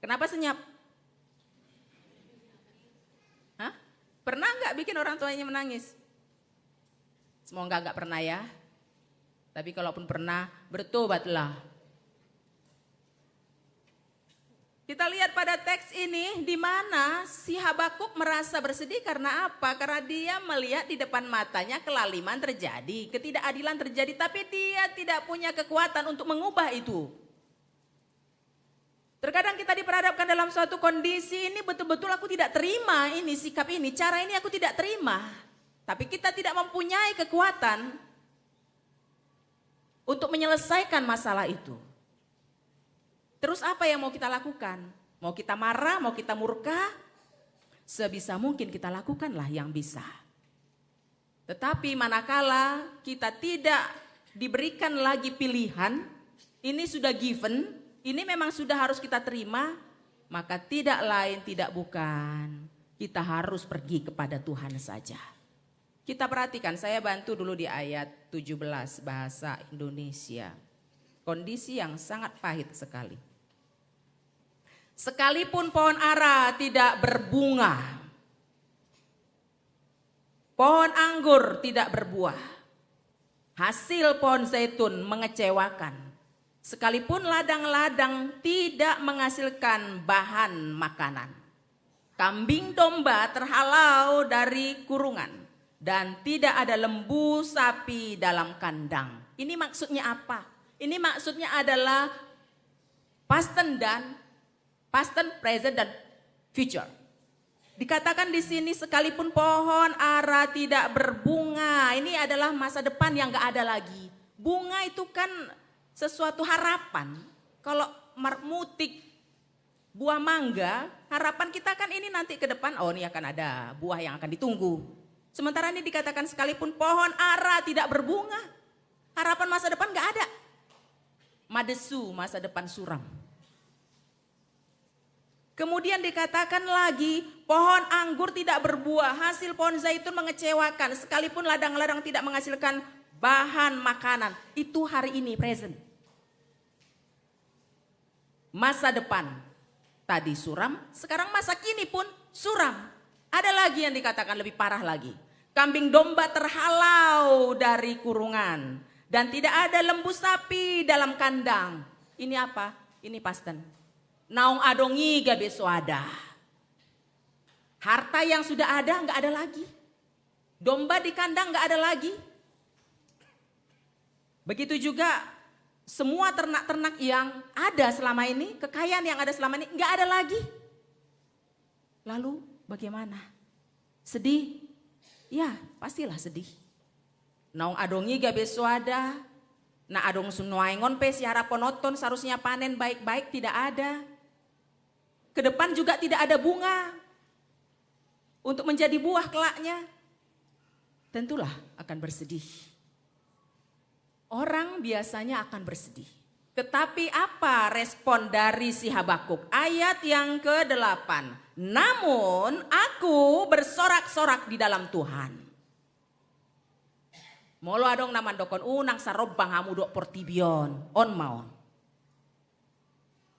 Kenapa senyap? Hah? Pernah nggak bikin orang tuanya menangis? Semoga nggak pernah ya. Tapi kalaupun pernah, bertobatlah. Kita lihat pada teks ini, di mana si Habakuk merasa bersedih karena apa? Karena dia melihat di depan matanya kelaliman terjadi, ketidakadilan terjadi, tapi dia tidak punya kekuatan untuk mengubah itu. Terkadang kita diperhadapkan dalam suatu kondisi, ini betul-betul aku tidak terima, ini sikap ini, cara ini aku tidak terima. Tapi kita tidak mempunyai kekuatan untuk menyelesaikan masalah itu. Terus apa yang mau kita lakukan? Mau kita marah, mau kita murka? Sebisa mungkin kita lakukanlah yang bisa. Tetapi manakala kita tidak diberikan lagi pilihan, ini sudah given, ini memang sudah harus kita terima, maka tidak lain tidak bukan, kita harus pergi kepada Tuhan saja. Kita perhatikan, saya bantu dulu di ayat tujuh belas bahasa Indonesia. Kondisi yang sangat pahit sekali. Sekalipun pohon ara tidak berbunga, pohon anggur tidak berbuah, hasil pohon zaitun mengecewakan, sekalipun ladang-ladang tidak menghasilkan bahan makanan, kambing domba terhalau dari kurungan, dan tidak ada lembu sapi dalam kandang. Ini maksudnya apa? Ini maksudnya adalah past tense dan past tense, present, dan future. Dikatakan di sini, sekalipun pohon ara tidak berbunga, ini adalah masa depan yang nggak ada lagi. Bunga itu kan sesuatu harapan. Kalau mar-, mutik buah mangga, harapan kita kan ini nanti ke depan, oh, ini akan ada buah yang akan ditunggu. Sementara ini dikatakan, sekalipun pohon ara tidak berbunga, harapan masa depan nggak ada. Madesu, masa depan suram. Kemudian dikatakan lagi, pohon anggur tidak berbuah, hasil pohon zaitun mengecewakan, sekalipun ladang-ladang tidak menghasilkan bahan makanan. Itu hari ini, present. Masa depan tadi suram, sekarang masa kini pun suram. Ada lagi yang dikatakan lebih parah lagi. Kambing domba terhalau dari kurungan dan tidak ada lembu sapi dalam kandang. Ini apa? Ini past tense. Naung adong i gabe so ada. Harta yang sudah ada nggak ada lagi. Domba di kandang nggak ada lagi. Begitu juga semua ternak-ternak yang ada selama ini, kekayaan yang ada selama ini nggak ada lagi. Lalu bagaimana? Sedih? Ya, pastilah sedih. Naung adong i gabe so ada, na adong nuaeng on pe siharap on, seharusnya panen baik-baik, tidak ada. Ke depan juga tidak ada bunga untuk menjadi buah kelaknya. Tentulah akan bersedih. Orang biasanya akan bersedih. Tetapi apa respon dari si Habakuk? Ayat yang kedelapan. "Namun aku bersorak-sorak di dalam Tuhan." Molo adong na mandokkon, "Unang sarombang hamu dohot portibi on," on ma on.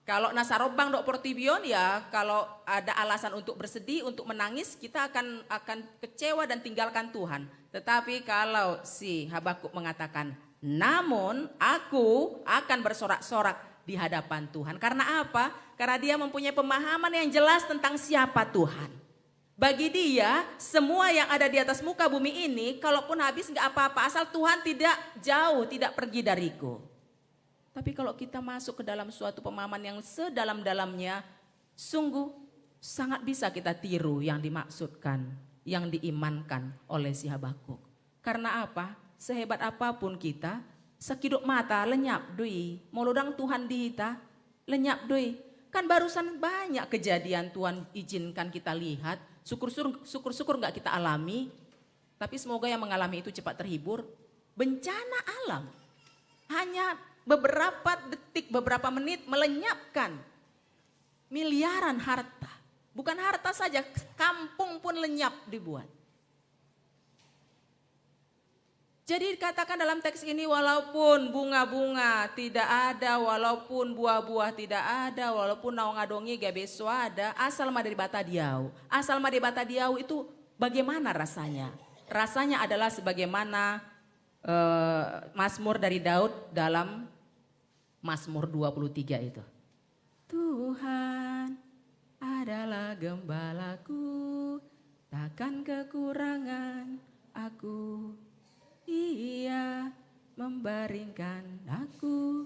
Kalau na sarombang dohot portibi on, ya, kalau ada alasan untuk bersedih, untuk menangis, kita akan, akan kecewa dan tinggalkan Tuhan. Tetapi kalau si Habakuk mengatakan, "Namun aku akan bersorak-sorak di hadapan Tuhan." Karena apa? Karena dia mempunyai pemahaman yang jelas tentang siapa Tuhan. Bagi dia, semua yang ada di atas muka bumi ini, kalaupun habis, nggak apa-apa, asal Tuhan tidak jauh, tidak pergi dariku. Tapi kalau kita masuk ke dalam suatu pemahaman yang sedalam-dalamnya, sungguh sangat bisa kita tiru yang dimaksudkan, yang diimankan oleh si Habakuk. Karena apa? Sehebat apapun kita, sakidop mata lenyap do i. Molo ndang Tuhan di hita, lenyap do i. Kan barusan banyak kejadian Tuhan izinkan kita lihat, syukur-syukur, syukur-syukur nggak kita alami. Tapi semoga yang mengalami itu cepat terhibur. Bencana alam. Hanya beberapa detik, beberapa menit melenyapkan miliaran harta. Bukan harta saja, kampung pun lenyap dibuat. Jadi dikatakan dalam teks ini, walaupun bunga-bunga tidak ada, walaupun buah-buah tidak ada, walaupun naung adong i gabe so ada, asal ma Debata di ahu. Asal ma Debata di ahu itu bagaimana rasanya? Rasanya adalah sebagaimana, eh, Mazmur dari Daud dalam Mazmur dua puluh tiga itu. Tuhan adalah gembalaku, takkan kekurangan aku. Ia membaringkan aku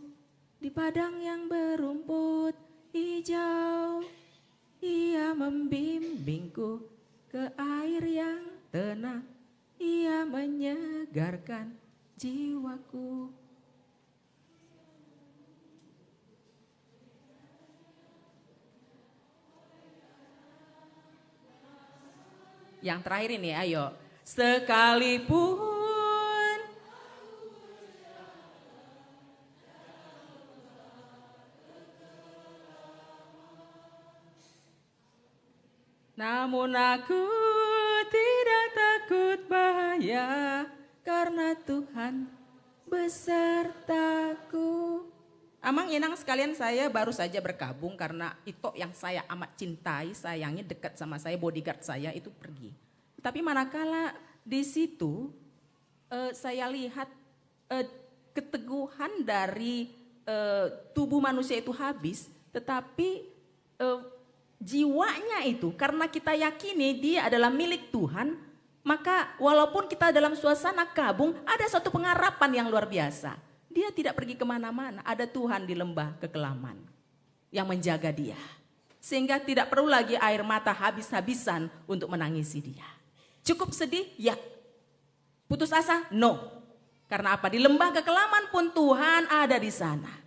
di padang yang berumput hijau. Ia membimbingku ke air yang tenang. Ia menyegarkan jiwaku. Yang terakhir ini, ayo. Sekalipun Namun aku tidak takut bahaya, karena Tuhan besertaku. Amang inang sekalian, saya baru saja berkabung karena Ito yang saya amat cintai, sayangi, dekat sama saya, bodyguard saya itu pergi. Tapi manakala di situ, eh, saya lihat, eh, keteguhan dari, eh, tubuh manusia itu habis, tetapi, eh, jiwanya itu, karena kita yakini dia adalah milik Tuhan, maka walaupun kita dalam suasana kabung, ada satu pengharapan yang luar biasa. Dia tidak pergi kemana-mana, ada Tuhan di lembah kekelaman yang menjaga dia. Sehingga tidak perlu lagi air mata habis-habisan untuk menangisi dia. Cukup sedih, ya. Putus asa? No. Karena apa? Di lembah kekelaman pun Tuhan ada di sana.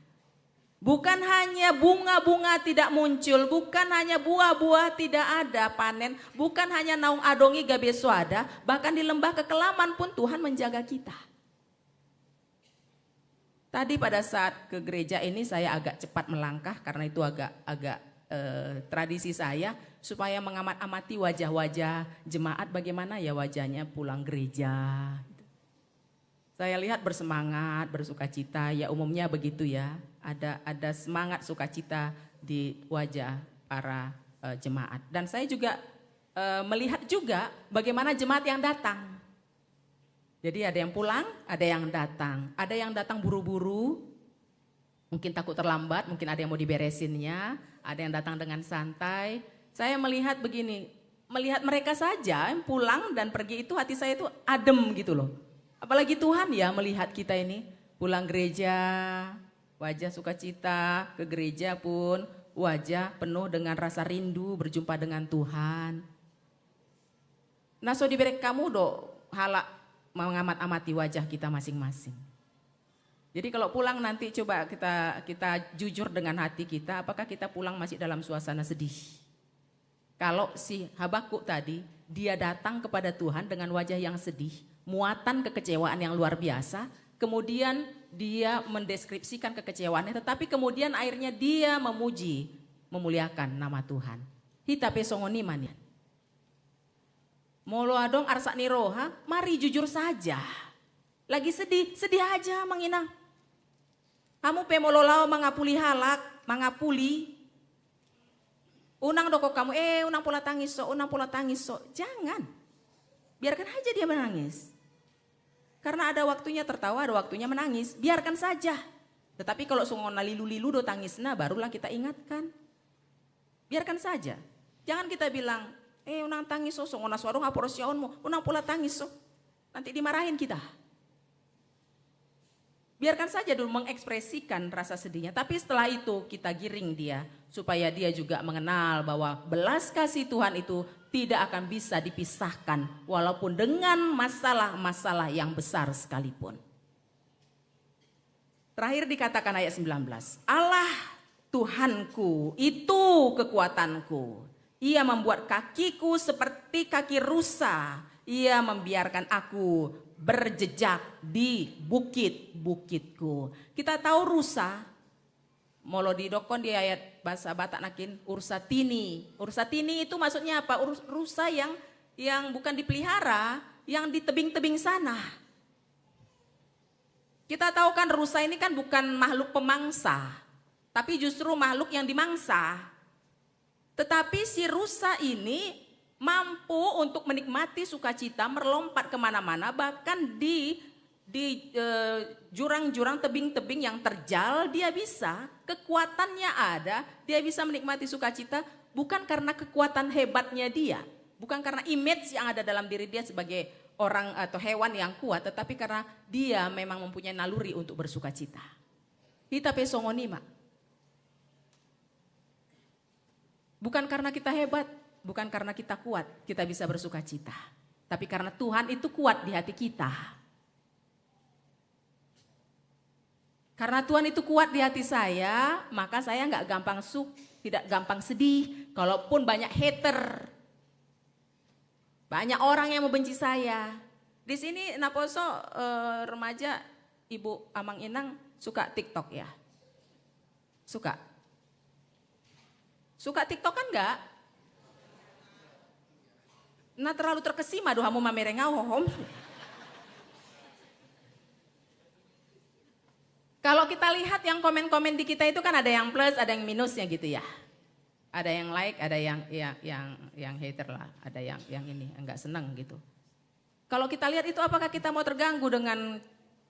Bukan hanya bunga-bunga tidak muncul, bukan hanya buah-buah tidak ada panen, bukan hanya naung adong i gabe so ada, bahkan di lembah kekelaman pun Tuhan menjaga kita. Tadi pada saat ke gereja ini saya agak cepat melangkah karena itu agak, agak, eh, tradisi saya supaya mengamat-amati wajah-wajah jemaat, bagaimana ya wajahnya pulang gereja. Saya lihat bersemangat, bersukacita, ya umumnya begitu ya. Ada, ada semangat sukacita di wajah para, eh, jemaat. Dan saya juga, eh, melihat juga bagaimana jemaat yang datang. Jadi ada yang pulang, ada yang datang. Ada yang datang buru-buru, mungkin takut terlambat, mungkin ada yang mau diberesinnya, ada yang datang dengan santai. Saya melihat begini, melihat mereka saja yang pulang dan pergi itu hati saya itu adem gitu loh. Apalagi Tuhan ya melihat kita ini pulang gereja, wajah sukacita, ke gereja pun wajah penuh dengan rasa rindu berjumpa dengan Tuhan. Na so dibereng hamu do halak mengamat-amati wajah kita masing-masing. Jadi kalau pulang nanti coba kita, kita jujur dengan hati kita, apakah kita pulang masih dalam suasana sedih? Kalau si Habakuk tadi, dia datang kepada Tuhan dengan wajah yang sedih, muatan kekecewaan yang luar biasa, kemudian dia mendeskripsikan kekecewaannya, tetapi kemudian akhirnya dia memuji, memuliakan nama Tuhan. Hita pe songon i ma nian. Molo adong arsak ni roha, mari jujur saja. Lagi sedih, sedih aja, Amang Inang. Hamu pe molo laho mangapuli halak, mangapuli, unang dokkon hamu, "Eh, unang pola tangis so, unang pola tangis so." Jangan. Biarkan aja dia menangis. Karena ada waktunya tertawa, ada waktunya menangis. Biarkan saja. Tetapi kalau songon na lilu-lilu do tangisna, barulah kita ingatkan. Biarkan saja. Jangan kita bilang, "Eh, unang tangis so, songon na so adong haporseaonmu, unang pola tangis so." Nanti dimarahin kita. Biarkan saja dulu mengekspresikan rasa sedihnya, tapi setelah itu kita giring dia, supaya dia juga mengenal bahwa belas kasih Tuhan itu tidak akan bisa dipisahkan, walaupun dengan masalah-masalah yang besar sekalipun. Terakhir dikatakan ayat sembilan belas, "Allah Tuhanku, itu kekuatanku. Ia membuat kakiku seperti kaki rusa. Ia membiarkan aku berjejak di bukit-bukitku." Kita tahu rusa, molo didokkon di ayat bahasa Batak nangkin, ursa tini. Ursa tini itu maksudnya apa? Ur-, rusa yang, yang bukan dipelihara, yang di tebing-tebing sana. Kita tahu kan, rusa ini kan bukan makhluk pemangsa, tapi justru makhluk yang dimangsa. Tetapi si rusa ini mampu untuk menikmati sukacita, melompat kemana-mana, bahkan di, di, eh, jurang-jurang, tebing-tebing yang terjal, dia bisa, kekuatannya ada, dia bisa menikmati sukacita, bukan karena kekuatan hebatnya dia, bukan karena image yang ada dalam diri dia sebagai orang atau hewan yang kuat, tetapi karena dia memang mempunyai naluri untuk bersukacita. Hita pe songon i ma. Bukan karena kita hebat, bukan karena kita kuat, kita bisa bersukacita. Tapi karena Tuhan itu kuat di hati kita. Karena Tuhan itu kuat di hati saya, maka saya nggak gampang suk-, tidak gampang sedih, kalaupun banyak hater. Banyak orang yang membenci saya. Di sini naposo, eh, remaja, ibu, amang, inang suka TikTok ya? Suka? Suka TikTok kan enggak? Nah, terlalu terkesima do hamu mamereng au, hohom. Kalau kita lihat yang komen-komen di kita itu kan ada yang plus, ada yang minusnya gitu ya. Ada yang like, ada yang yang yang yang hater lah, ada yang yang ini, yang nggak seneng gitu. Kalau kita lihat itu, apakah kita mau terganggu dengan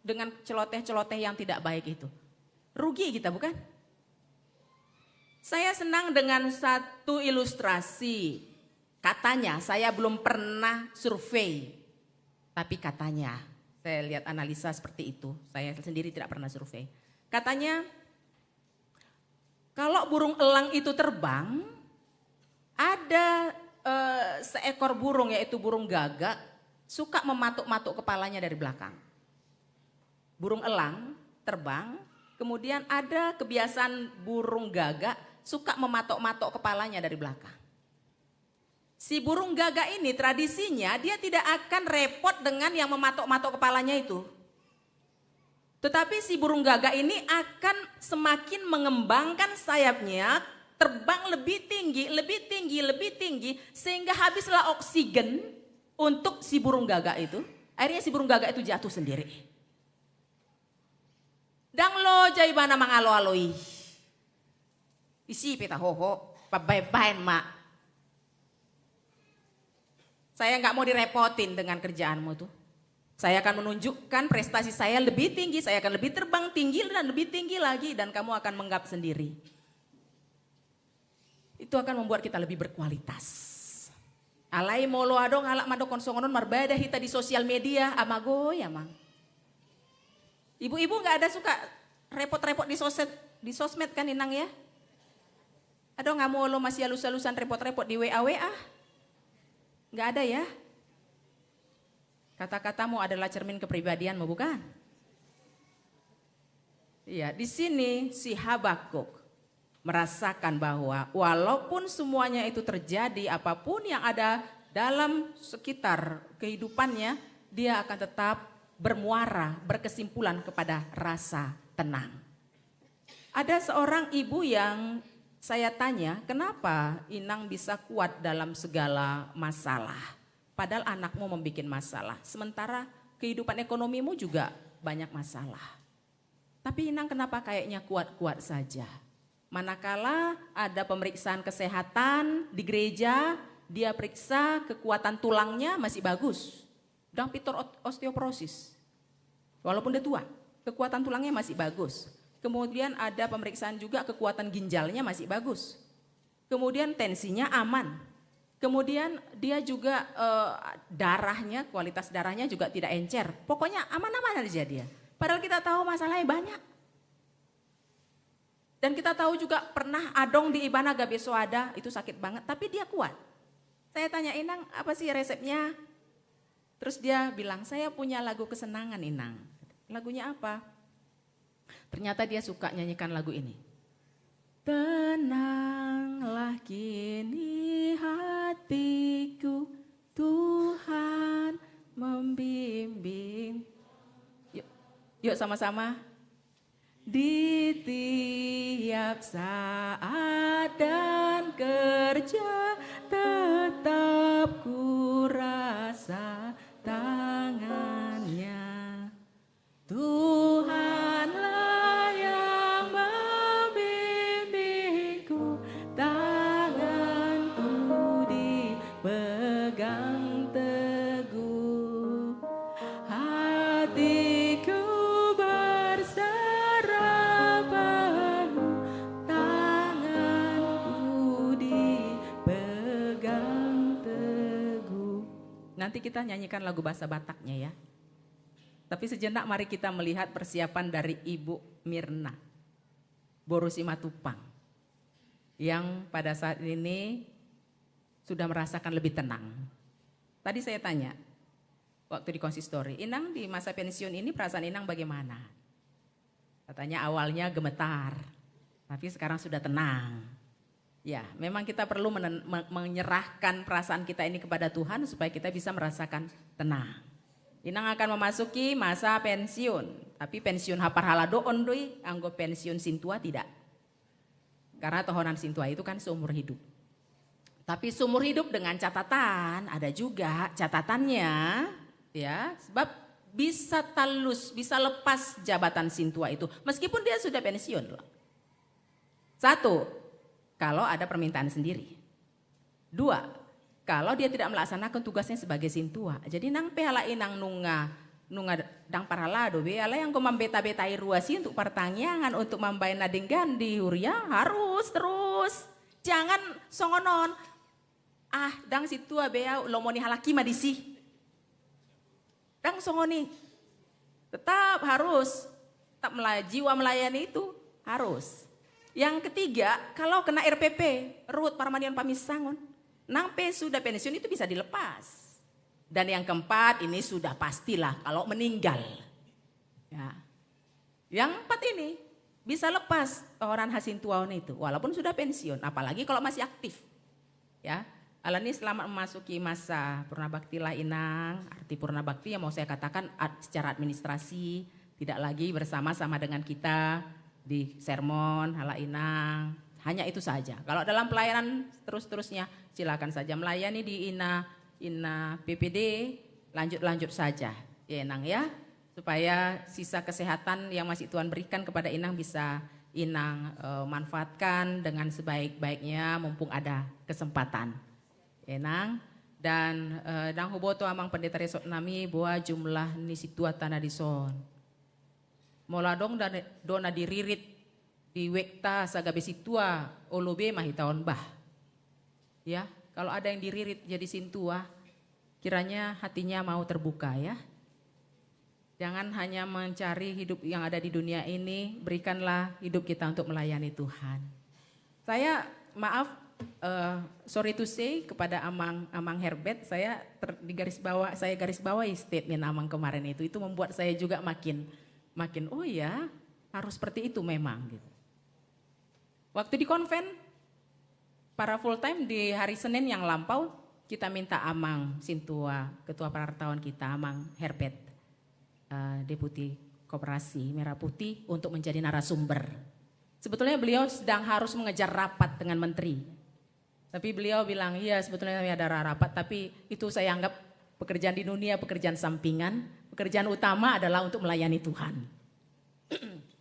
dengan celoteh-celoteh yang tidak baik itu? Rugi kita, bukan? Saya senang dengan satu ilustrasi. Katanya, saya belum pernah survei. Tapi katanya, saya lihat analisa seperti itu. Saya sendiri tidak pernah survei. Katanya, kalau burung elang itu terbang, ada eh, seekor burung, yaitu burung gagak, suka mematuk-matuk kepalanya dari belakang. Burung elang terbang, kemudian ada kebiasaan burung gagak suka mematuk-matuk kepalanya dari belakang. Si burung gagak ini tradisinya dia tidak akan repot dengan yang mematuk-matuk kepalanya itu. Tetapi si burung gagak ini akan semakin mengembangkan sayapnya, terbang lebih tinggi, lebih tinggi, lebih tinggi, sehingga habislah oksigen untuk si burung gagak itu. Akhirnya si burung gagak itu jatuh sendiri. Ndang loja ibana mangalo-alo i. Isi pe taho ho, pabaen-baen ma. Saya nggak mau direpotin dengan kerjaanmu tuh. Saya akan menunjukkan prestasi saya lebih tinggi, saya akan lebih terbang tinggi dan lebih tinggi lagi, dan kamu akan menganggap sendiri. Itu akan membuat kita lebih berkualitas. Alai molo adong halak mandok songon on, marbada hita di sosial media, amang, oi amang. Ibu-ibu nggak ada suka repot-repot di sosmed, di sosmed kan, Inang, ya? Adong hamu olo masialus-alusan repot-repot di W A W A? Nggak ada, ya? Kata-katamu adalah cermin kepribadianmu, bukan? Iya, di sini si Habakuk merasakan bahwa walaupun semuanya itu terjadi, apapun yang ada dalam sekitar kehidupannya, dia akan tetap bermuara, berkesimpulan kepada rasa tenang. Ada seorang ibu yang saya tanya, "Kenapa Inang bisa kuat dalam segala masalah? Padahal anakmu membuat masalah, sementara kehidupan ekonomimu juga banyak masalah." Tapi Inang kenapa kayaknya kuat-kuat saja? Manakala ada pemeriksaan kesehatan di gereja, dia periksa kekuatan tulangnya masih bagus. Ndang pintor ot-, osteoporosis. Walaupun dia tua, kekuatan tulangnya masih bagus. Kemudian ada pemeriksaan juga kekuatan ginjalnya masih bagus. Kemudian tensinya aman. Kemudian dia juga, eh, darahnya, kualitas darahnya juga tidak encer. Pokoknya aman-aman aja dia. Padahal kita tahu masalahnya banyak. Dan kita tahu juga pernah adong di ibana gabe so ada, itu sakit banget, tapi dia kuat. Saya tanya, "Inang, apa sih resepnya?" Terus dia bilang, "Saya punya lagu kesenangan, Inang." Lagunya apa? Ternyata dia suka nyanyikan lagu ini. Tenanglah kini hatiku, Tuhan membimbing. Yuk, yuk sama-sama. Di tiap saat dan kerja tetap ku rasa tangannya. Tuhanlah yang membimbingku, tanganku dipegang teguh. Hatiku berserah penuh, tanganku dipegang teguh. Nanti kita nyanyikan lagu bahasa Bataknya ya. Tapi sejenak mari kita melihat persiapan dari Ibu Mirna, boru Simatupang, yang pada saat ini sudah merasakan lebih tenang. Tadi saya tanya, waktu di konsistori, "Inang, di masa pensiun ini perasaan Inang bagaimana?" Katanya, "Awalnya gemetar, tapi sekarang sudah tenang." Ya, memang kita perlu menen-, me-, menyerahkan perasaan kita ini kepada Tuhan supaya kita bisa merasakan tenang. Inang akan memasuki masa pensiun, tapi pensiun haparhaladoon do i, anggo pensiun sintua tidak. Karena tohonan sintua itu kan seumur hidup. Tapi seumur hidup dengan catatan, ada juga catatannya, ya, sebab Bisa tallus, bisa lepas jabatan sintua itu, meskipun dia sudah pensiun loh. Satu, kalau ada permintaan sendiri. Dua, kalau dia tidak melaksanakan tugasnya sebagai sintua. Jadi nang pe halak inang nunga, nunga ndang parhalado be, alai anggo mambeta-betai ruas i untuk partangiangan, untuk mambaen na denggan di huria, harus terus. Jangan songon on, ah, ndang sintua be au, lomo ni halak i ma disi. Ndang songon i. Tetap harus, tetap mela-, jiwa melayani itu harus. Yang ketiga, kalau kena R P P, ruhut parmanion paminsangon, nang pe sudah pensiun itu bisa dilepas. Dan yang keempat, ini sudah pastilah kalau meninggal. Ya. Yang empat ini bisa lepas tohonan hasintuaon itu, walaupun sudah pensiun, apalagi kalau masih aktif. Ya, alani selamat memasuki masa purna bakti lah inang. Arti purna bakti yang mau saya katakan ad-, secara administrasi tidak lagi bersama-sama dengan kita di sermon, halak inang. Hanya itu saja. Kalau dalam pelayanan terus-terusnya, silakan saja melayani di ina, ina P P D, lanjut-lanjut saja. Ya, inang ya. Supaya sisa kesehatan yang masih Tuhan berikan kepada inang bisa inang, eh, manfaatkan dengan sebaik-baiknya mumpung ada kesempatan. Inang, dan, eh, ndang huboto amang pendeta resort nami boha jumlah ni sintua tana dison. Molo adong da-, do na diririt di wekta asa gabe sintua, olo be ma hita on bah. Ya, kalau ada yang diririt jadi sintua, kiranya hatinya mau terbuka ya. Jangan hanya mencari hidup yang ada di dunia ini, berikanlah hidup kita untuk melayani Tuhan. Saya, maaf, eh, sorry to say, kepada Amang, Amang Herbert, saya ter-, di garis bawah, saya garis bawahi statement Amang kemarin itu. Itu membuat saya juga makin, makin, "Oh ya, harus seperti itu memang," gitu. Waktu di konven, para full time di hari Senin yang lampau, kita minta Amang Sintua, Ketua Parartaon kita, Amang Herbert, eh, Deputi Koperasi Merah Putih, untuk menjadi narasumber. Sebetulnya beliau sedang harus mengejar rapat dengan menteri. Tapi beliau bilang, "Iya, sebetulnya kami ada ra-, rapat, tapi itu saya anggap pekerjaan di dunia, pekerjaan sampingan. Pekerjaan utama adalah untuk melayani Tuhan."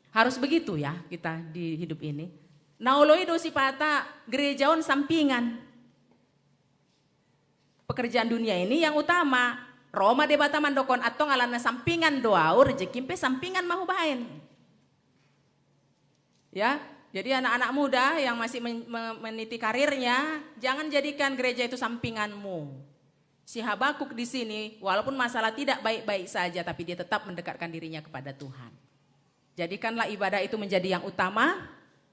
Harus begitu ya kita di hidup ini. Na olo i do sipata gereja on sampingan. Pekerjaan dunia ini yang utama. Ro ma Debata mandok on, "Antong alana sampingan do au, rejeki pe sampingan ma hubaen." Ya, jadi anak-anak muda yang masih men-, me-, meniti karirnya, jangan jadikan gereja itu sampinganmu. Si Habakuk di sini, walaupun masalah tidak baik-baik saja, tapi dia tetap mendekatkan dirinya kepada Tuhan. Jadikanlah ibadah itu menjadi yang utama,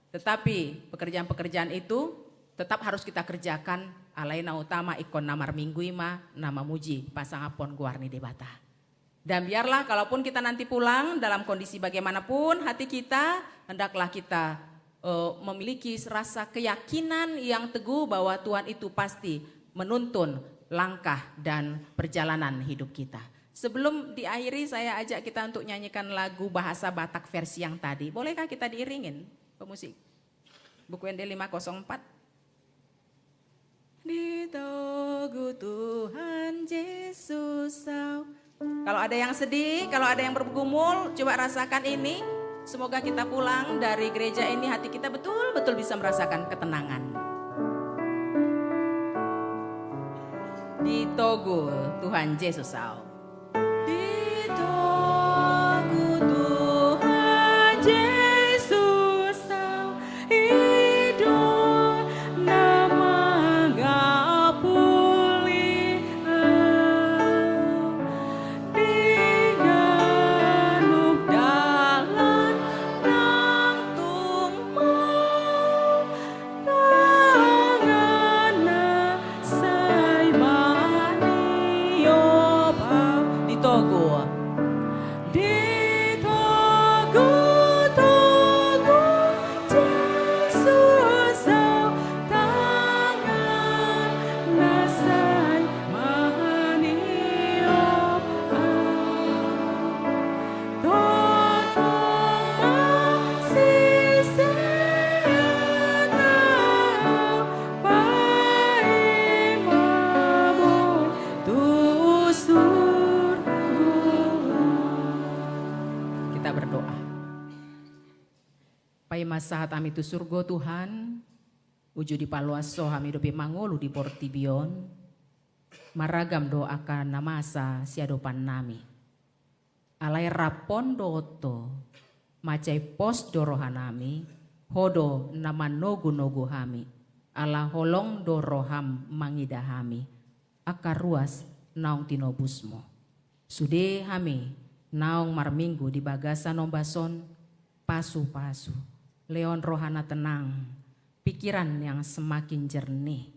tetapi pekerjaan-pekerjaan itu tetap harus kita kerjakan, alai na utama ingkon na marminggu i ma na mamuji, pasangaphon goar ni Debata. Dan biarlah kalaupun kita nanti pulang dalam kondisi bagaimanapun hati kita, hendaklah kita, eh, memiliki rasa keyakinan yang teguh bahwa Tuhan itu pasti menuntun langkah dan perjalanan hidup kita. Sebelum diakhiri, saya ajak kita untuk nyanyikan lagu bahasa Batak versi yang tadi. Bolehkah kita diiringin, pemusik? Buku Ende lima kosong empat. Ditogu Tuhan Yesus au. Kalau ada yang sedih, kalau ada yang bergumul, coba rasakan ini. Semoga kita pulang dari gereja ini, hati kita betul-betul bisa merasakan ketenangan. Ditogu Tuhan Yesus au. Ditogu Tuhan Yesus au, i do na mangapuli au, di ganup dalan nang tung ma. Tanganna sai maniob Masahat hami tu surgo Tuhan, uju dipaloas Ho hami dope mangolu di portibi on, maragam do angka na masa siadopannami. Alai rap Ho dohot Ho, mansai pos do rohanami, Ho do na manogunogu hami, ala holong do roham mangida hami, angka ruas naung tinobusmu. Sude hami naung marminggu di bagasan ombas on, pasupasu, lehon roha na tenang, pikiran yang semakin jernih,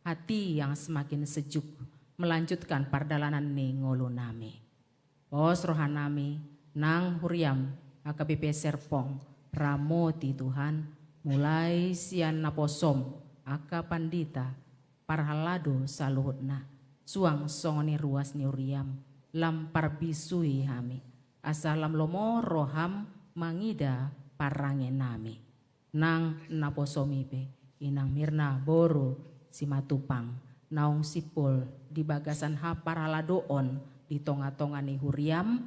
hati yang semakin sejuk, melanjutkan pardalanan ni ngolunami. Pos rohanami nang huriam, angka B P Serpong, ramoti Tuhan, mulai sian naposom, angka pandita, parhalado saluhutna, suang songon i ruas ni huriam, lam parbisui hami, asa lam lomo roham mangida parangenami. Nang naposom i pe, inang Mirna boru Simatupang, naung simpul di bagasan haparhaladoon di tongatonga ni huriam,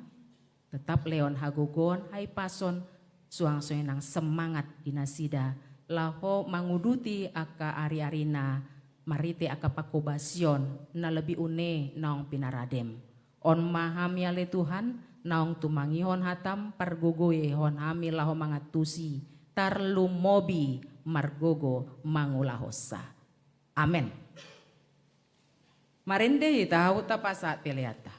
tetap lehon hagogoon, hahipason, suang songon i nang semangat di nasida, laho manguduti angka ariarina, marhite angka panghobasion, na lobi une naung pinaradem. On ma hami ale Tuhan, naung tumangihon hatam, pargogoihon hami laho mangantusi, tarlumobi margogo mangulahonsa. Amen. Marende hita, huta pasahat peleanta.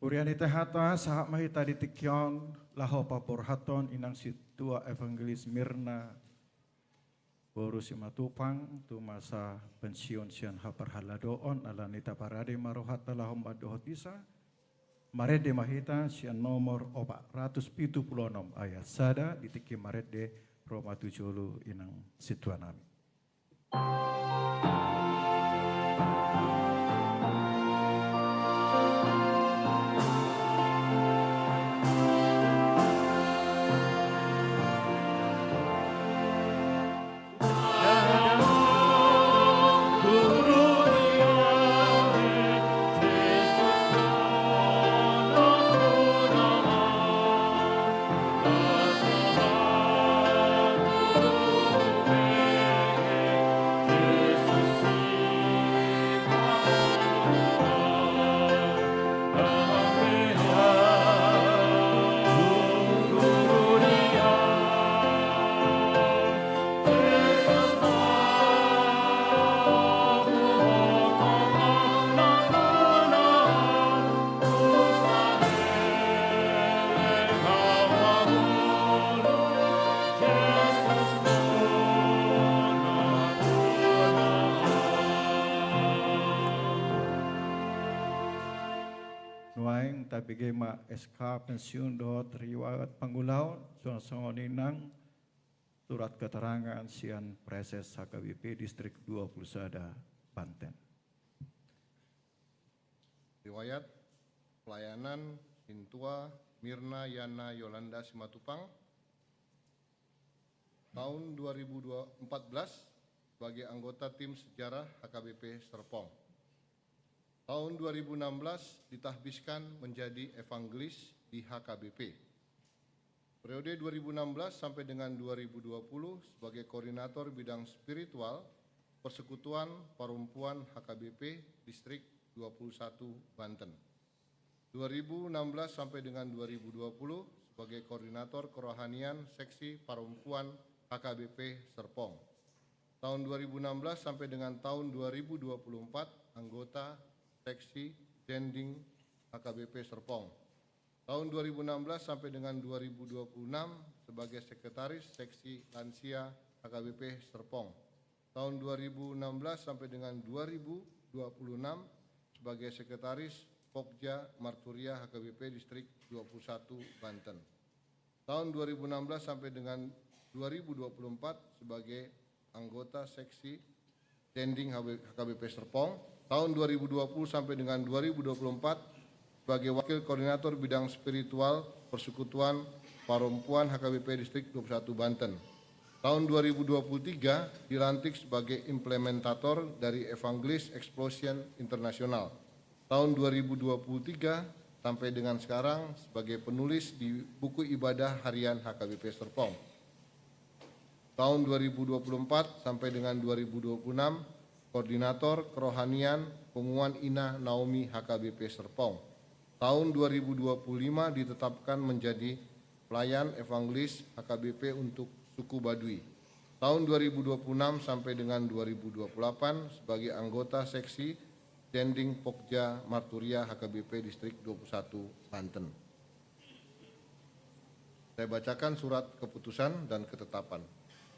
Huria ni Tuhanta, sahat ma hita di tingki on laho paborhathon inang sintua Evangelis Mirna boru Simatupang tu masa pensiun sian haparhaladoon. Alani i taparade ma rohanta laho mandohoti, marende ma hita sian nomor opat ratus pitu pulu onom ayat sada di tingki marende ro ma tu jolo inang sintua nami. Nuaeng tabege ma S K pensiun dohot riwayat pangulaon, suang songon i nang surat keterangan sian Praeses H K B P Distrik dua puluh sada Banten. Riwayat pelayanan Sintua Mirna Yana Yolanda Simatupang, tahun dua ribu empat belas sebagai anggota tim sejarah H K B P Serpong. Tahun dua ribu enam belas ditahbiskan menjadi evangelis di H K B P. Periode dua ribu enam belas sampai dengan dua ribu dua puluh sebagai koordinator bidang spiritual Persekutuan Parompuan H K B P Distrik dua puluh satu Banten. Dua ribu enam belas sampai dengan dua ribu dua puluh sebagai koordinator kerohanian seksi parompuan H K B P Serpong. Tahun dua ribu enam belas sampai dengan tahun dua ribu dua puluh empat anggota seksi Zending H K B P Serpong. Tahun dua ribu enam belas sampai dengan dua ribu dua puluh enam sebagai sekretaris seksi lansia H K B P Serpong. Tahun dua ribu enam belas sampai dengan dua ribu dua puluh enam sebagai sekretaris Pokja Marturia H K B P Distrik dua puluh satu Banten. Tahun dua ribu enam belas sampai dengan dua ribu dua puluh empat sebagai anggota seksi Zending H B, H K B P Serpong. Tahun dua ribu dua puluh sampai dengan dua ribu dua puluh empat sebagai wakil koordinator bidang spiritual Persekutuan Parompuan H K B P Distrik dua puluh satu Banten. Tahun dua ribu dua puluh tiga dilantik sebagai implementator dari Evangelis Explosion International. Tahun dua ribu dua puluh tiga sampai dengan sekarang sebagai penulis di buku ibadah harian H K B P Serpong. Tahun dua ribu dua puluh empat sampai dengan dua ribu dua puluh enam, koordinator kerohanian Punguan Ina Naomi H K B P Serpong. Tahun dua ribu dua puluh lima ditetapkan menjadi pelayan evangelis H K B P untuk suku Baduy. Tahun dua ribu dua puluh enam sampai dengan dua ribu dua puluh delapan sebagai anggota seksi Zending Pokja Marturia H K B P Distrik dua puluh satu Banten. Saya bacakan surat keputusan dan ketetapan.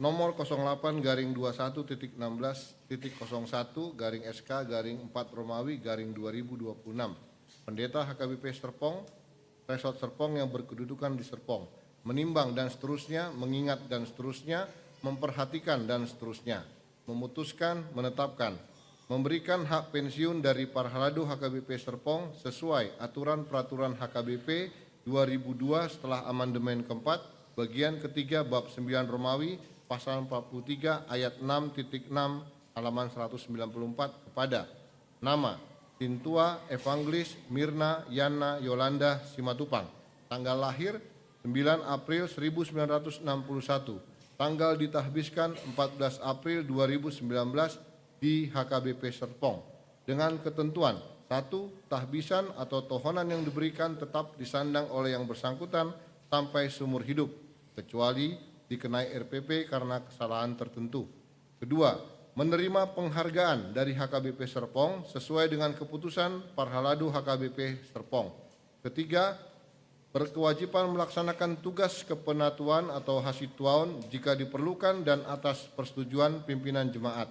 Nomor kosong delapan garing dua satu titik enam belas titik kosong satu garing S K garing empat Romawi garing dua ribu dua puluh enam. Pendeta H K B P Serpong, Resort Serpong yang berkedudukan di Serpong. Menimbang dan seterusnya, mengingat dan seterusnya, memperhatikan dan seterusnya. Memutuskan, menetapkan, memberikan hak pensiun dari Parhalado H K B P Serpong sesuai aturan peraturan H K B P dua ribu dua setelah amandemen keempat, bagian ketiga bab sembilan Romawi, pasal empat puluh tiga ayat enam titik enam, halaman seratus sembilan puluh empat, kepada nama Sintua Evangelis Mirna Yana Yolanda Simatupang. Tanggal lahir sembilan April seribu sembilan ratus enam puluh satu. Tanggal ditahbiskan empat belas April dua ribu sembilan belas di H K B P Serpong. Dengan ketentuan, satu, tahbisan atau tohonan yang diberikan tetap disandang oleh yang bersangkutan sampai seumur hidup, kecuali dikenai R P P karena kesalahan tertentu. Kedua, menerima penghargaan dari H K B P Serpong sesuai dengan keputusan Parhalado H K B P Serpong. Ketiga, berkewajiban melaksanakan tugas kepenatuan atau hasintuaon jika diperlukan dan atas persetujuan pimpinan jemaat.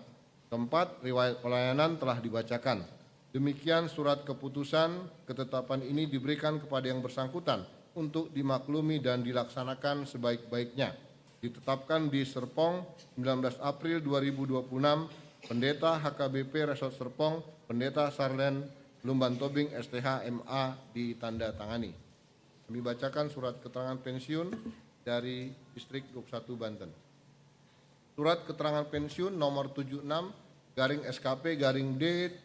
Keempat, riwayat pelayanan telah dibacakan. Demikian surat keputusan ketetapan ini diberikan kepada yang bersangkutan untuk dimaklumi dan dilaksanakan sebaik-baiknya. Ditetapkan di Serpong, sembilan belas April dua ribu dua puluh enam, Pendeta H K B P Resort Serpong, Pendeta Sarlen Lumban Tobing, S T H, M A, ditandatangani. Kami bacakan surat keterangan pensiun dari Distrik dua puluh satu Banten. Surat keterangan pensiun nomor tujuh enam garing S K P garing D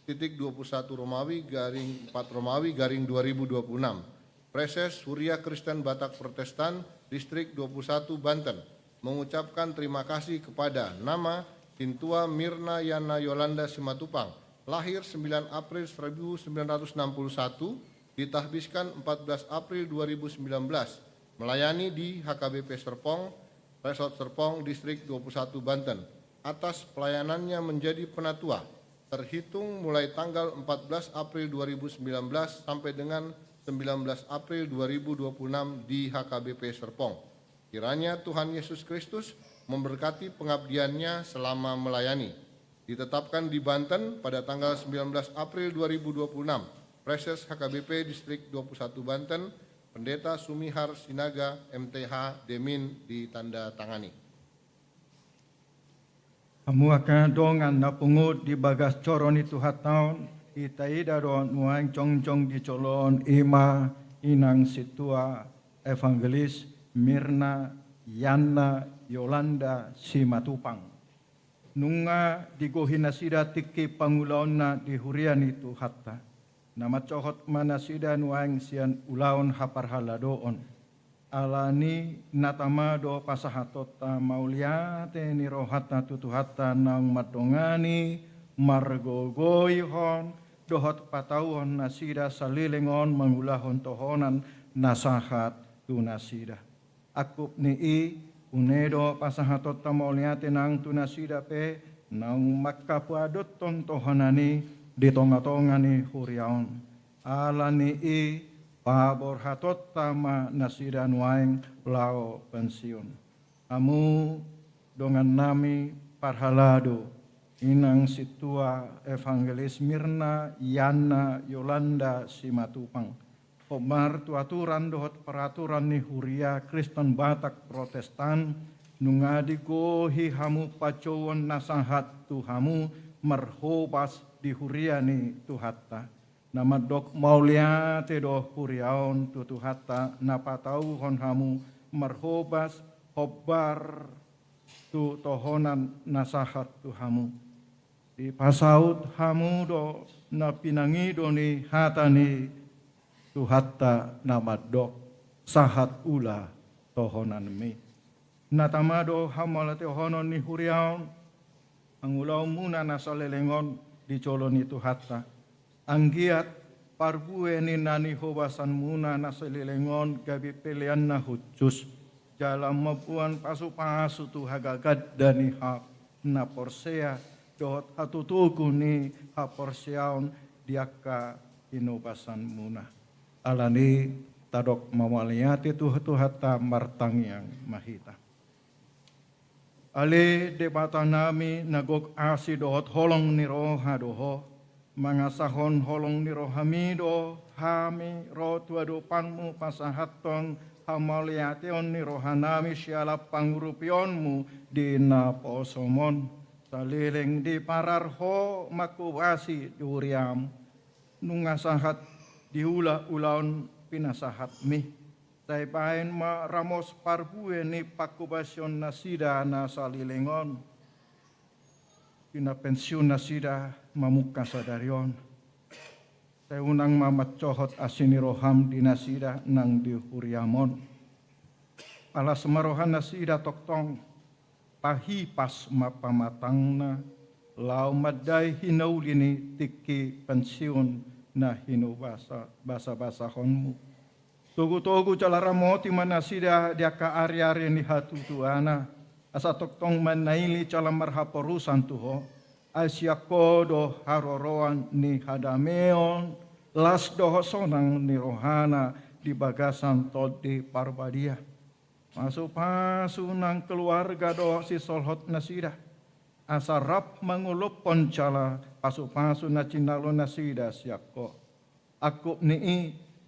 titik dua puluh satu Romawi garing empat Romawi garing dua ribu dua puluh enam. Praeses Huria Kristen Batak Protestan Distrik dua puluh satu Banten mengucapkan terima kasih kepada nama Sintua Mirna Yana Yolanda Simatupang, lahir sembilan April seribu sembilan ratus enam puluh satu, ditahbiskan empat belas April dua ribu sembilan belas, melayani di H K B P Serpong, Resort Serpong, Distrik dua puluh satu Banten, atas pelayanannya menjadi penatua, terhitung mulai tanggal empat belas April dua ribu sembilan belas sampai dengan sembilan belas April dua ribu dua puluh enam di H K B P Serpong. Kiranya Tuhan Yesus Kristus memberkati pengabdiannya selama melayani. Ditetapkan di Banten pada tanggal sembilan belas April dua ribu dua puluh enam, Praeses H K B P Distrik dua puluh satu Banten, Pendeta Sumihar Sinaga, M T H, Demin, ditandatangani. Hamu angka dongan na pungu di bagas joro ni Tuhanta on, itaida do nuaeng jongjong di jolo on i ma inang sintua Evangelis Mirna Yana Yolanda Simatupang. Nunga digohi nasida tingki pangulaonna di huria ni Tuhanta. Na mansohot ma nasida nuaeng sian ulaon haparhaladoon. Alani na tama do pasahatonta mauliate ni rohanta tu Tuhanta naung mandongani, margogoihon, dohot patauhon nasida saleleng on mangulahon tohonan na sahat tu nasida. Angkup ni i, une do pasahatonta mauliate nang tu nasida pe naung mangkapoadothon tohonan i di tongatonga ni huria on. Alani i paborhatonta ma nasida nuaeng laho pensiun. Hamu dongannami parhalado, inang sintua Evangelis Mirna Yana Yolanda Simatupang. Hombar tu aturan dohot peraturan ni huria Kristen Batak Protestan, nunga digohi hamu panjouon na sahat tu hamu marhobas di huria ni Tuhanta. Na mandok mauliate do huria on tu Tuhanta na patauhon hamu marhobas hombar tu tohonan na sahat tu hamu. Dipasaut hamu do na pinangido ni hata ni Tuhanta na mandok sahat ula tohonanmi. Na tama do hamauliatehonon ni huria on, pangulaonmuna na saleleng on di jolo ni Tuhanta. Anggiat parbue ni na nihobasanmuna na saleleng on gabe pelean na hushus, jala mamboan pasupasu tu hagaganda ni hau na porsea dohot hatotogu ni haporseaon di angka hinobasanmuna. Alani tadok mauliate tu Tuhanta, martangiang ma hita. Ale Debatanami na gok asi dohot holong ni roha do Ho, mangasahon holong ni rohami do hami ro tu adopanmu pasahathon hamauliateon ni rohanami siala pangurupionmu di naposom on. Saleleng diparar Ho manghobasi di huriam, nunga sahat diula ulaon pinasahatmi. Sai baen ma ramos parbue ni panghobasion nasida na saleleng on. Di na pensiun nasida mamungka sadari on. Sai unang ma mansohot asi ni roham di nasida nang di huriam on. Palas ma roha nasida tongtong, pahipas ma pamatangna, laho mandai hinauli ni tingki pensiun na hinobasa, basabasahonmu. Togutogu jala ramoti ma nasida di angka ariari ni hatutuana, asa tongtong mannaili jala marhaporusan tu Ho, ai sian Ho do haroroan ni hadameon, las dohot sonang ni rohana di bagasan Tondi Parbadia. Pasupasu nang keluarga dohot sisolhot nasida, asa rap mangolophon jala pasupasu na jinalo nasida sian Ho. Angkup ni i,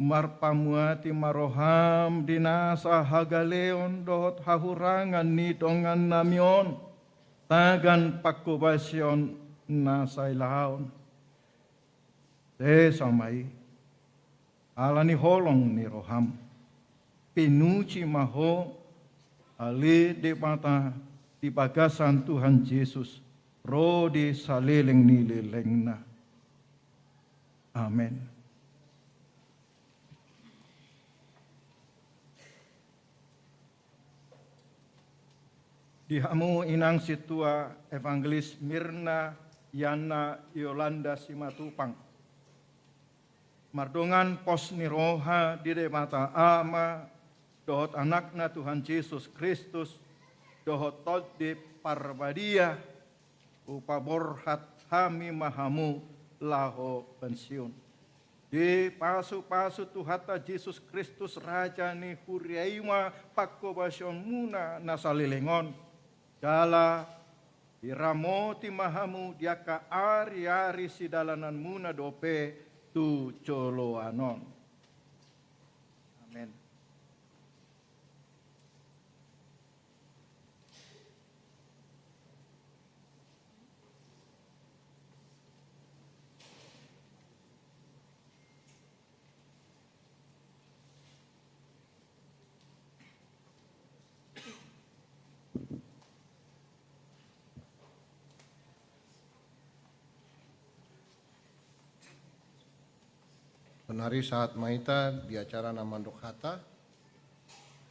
marpamuati ma roham di nasa hagaleon dohot hahurangan ni dongannami on, tagan panghobasion na sailaon. Sesa ma i, ala ni holong ni roham, pinuji ma Ho, ale Debata, di bagasan Tuhan Jesus, ro di saleleng ni lelengna. Amen. Di hamu inang sintua, Evangelis Mirna Yana Yolanda Simatupang, mardongan pos ni roha di Debata Ama dohot Anakna Tuhan Jesus Kristus dohot Tondi Parbadia, hupaborhat hami ma hamu laho pensiun. Dipasupasu Tuhanta Jesus Kristus, Raja ni Huria i ma panghobasionmuna na saleleng on, jala diramoti ma hamu di angka ariari sidalananmuna dope tu joloan on. Amen. Saonari sahat ma hita di acara na mandok hata.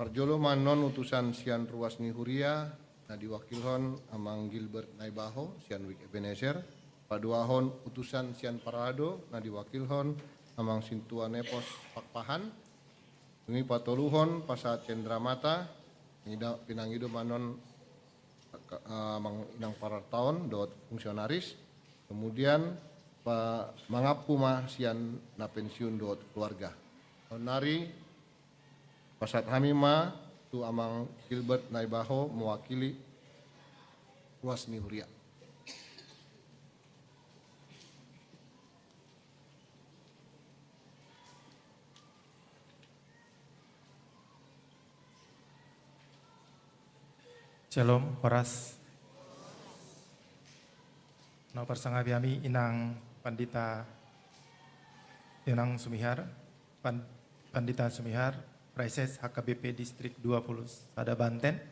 Parjolo ma annon utusan sian ruas ni huria na diwakilhon Amang Gilbert Naibaho sian Wijk Ebenezer. Paduahon utusan sian parhalado na diwakilhon Amang Sintua Nepos Pakpahan. Dung i patoluhon pasahat cendramata, pinangido ma annon, eh, Amang Inang Parartaon dohot fungsionaris, kemudian pa-, mangampu ma sian na pensiun dohot keluarga. Saonari pasahat hami ma tu Amang Gilbert Naibaho mewakili ruas ni huria. Shalom, horas. Na parsangap hami Inang Pandita Inang Sumihar, Pan-, Pandita Sumihar, Praeses H K B P Distrik dua puluh sada Banten.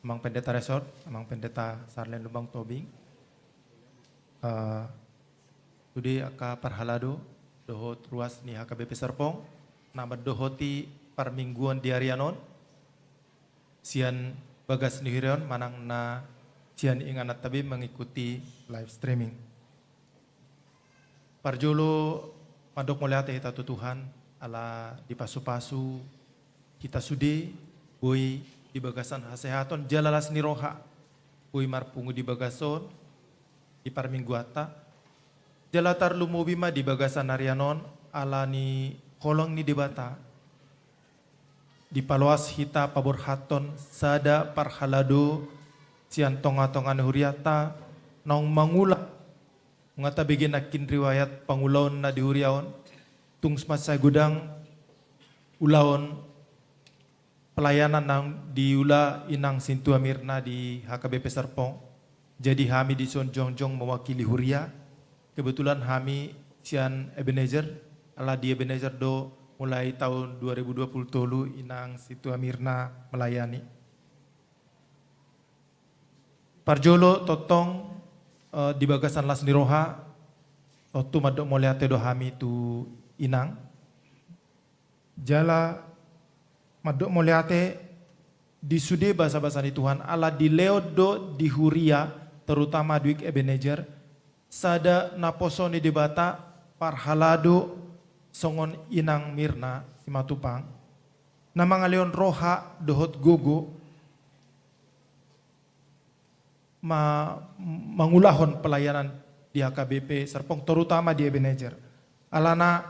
Amang Pendeta Resort, Amang Pendeta Sarlen Lumban Tobing, eh, sude angka parhalado dohot ruas ni H K B P Serpong na mandohoti parmingguon di arian on sian bagas ni huria on manang na sian ingananta be mengikuti live streaming. Parjolo mandok mauliate hita tu Tuhan, ala dipasupasu hita sude, boi di bagasan hasehaton jala las ni roha, boi marpungu di bagas on, di parmingguanta, jala tarlumobi ma di bagasan arian on, ala ni holong ni Debata, dipaloas hita paborhathon sada parhalado sian tonga-tonga ni hurianta, naung mangula. Nunga tabege nangkin riwayat pangulaonna di huria on, tung mansai godang ulaon pelayanan naung diula Inang Sintua Mirna di H K B P Serpong. Jadi hami dison jongjong mewakili huria. Kebetulan hami sian Ebenezer, ala di Ebenezer do mulai tahun dua ribu dua puluh tolu Inang Sintua Mirna melayani. Parjolo tongtong, eh, di bagasan las ni roha, tontu mandok mauliate do hami tu Inang. Jala mandok mauliate di sude basa-basa ni Tuhan, ala dilehon do di huria, terutama di Wijk Ebenezer, sada naposo ni Debata parhalado songon Inang Mirna Simatupang, na mangalehon roha dohot gogo ma-, mangulahon pelayanan di H K B P Serpong, terutama di Ebenezer. Alana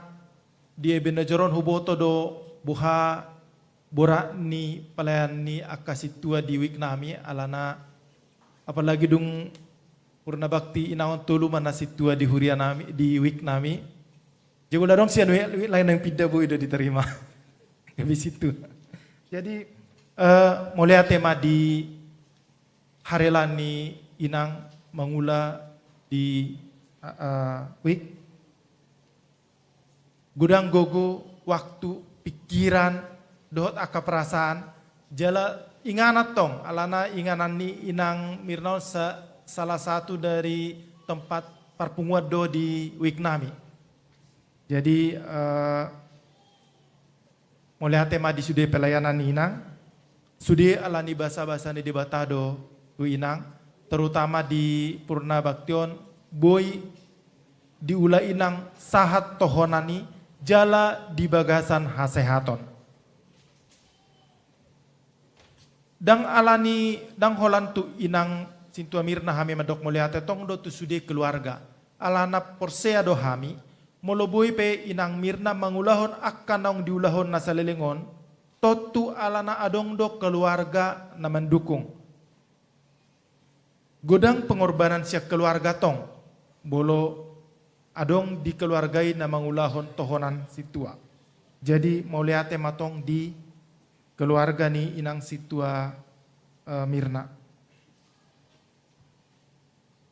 di Ebenezer on huboto do boha borat ni pelayanan ni angka sintua di wijk nami, alana apalagi dung purna bakti inang on tolu ma na sintua di huria nami, di wijk nami. Jadi molo adong sian wijk, wijk lain naeng pinda boi do ditarima. Gabe sintua. Jadi, eh, mauliate ma di harela ni inang mangula di, eh, eh, wijk. Godang gogo, waktu, pikiran, dohot angka perasaan, jala inganan tong, alana inganan ni inang Mirna on sa-, salah satu dari tempat parpunguan do di wijk nami. Jadi, eh, mauliate ma di sude pelayanan ni inang, sude ala ni basabasa ni Debata do tu inang, terutama di purna bakti on, boi diula inang sahat tohonan i jala di bagasan hasehaton. Ndang ala ni, ndang holan tu inang sintua Mirna hami mandok mauliate, tong do tu sude keluarga. Alana porsea do hami, molo boi pe inang Mirna mangulahon angka naung diulahon na saleleng on, tontu alana adong do keluarga na mandukung. Godang pengorbanan sian keluarga tong, molo adong di keluarga i na mangulahon tohonan sintua. Jadi mauliate ma tong di keluarga ni inang sintua, eh, Mirna.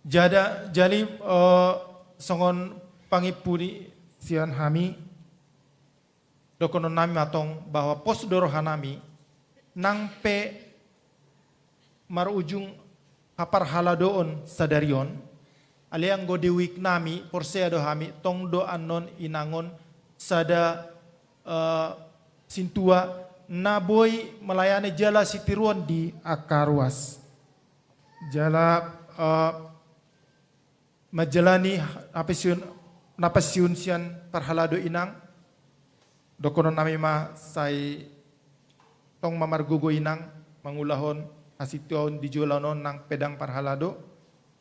Jada, jadi, eh, songon pangimpu ni sian hami, dohonon nami ma tong bahwa pos do roha nami, nang pe marujung haparhaladoon sadari on, alai anggo di wijk nami, porsea do hami, tong do annon inang on sada, eh, sintua na boi melayani jala sitiruon di angka ruas. Jala, eh, manjalani na pensiun, na pensiun sian parhalado inang, dohonon nami ma sai tong ma margogo inang mangulahon hasintuaon di joloan on nang pe ndang parhalado.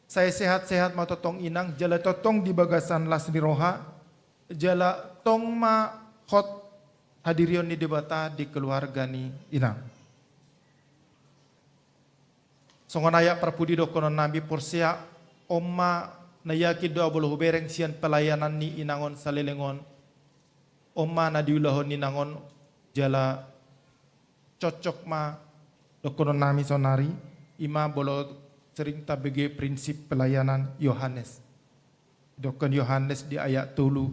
Sai sehat-sehat ma tongtong inang, jala tongtong di bagasan las ni roha, jala tong ma hot hadirion ni Debata di keluarga ni inang. Songon ayat parpudi dohonon nami, porsea on ma na yakin do ahu molo hubereng sian pelayanan ni inang on saleleng on. On ma na diulahon ni inang on jala cocok ma dohonon nami saonari, i ma molo sering tabege prinsip pelayanan Yohanes. Didok Yohanes di ayat tolu,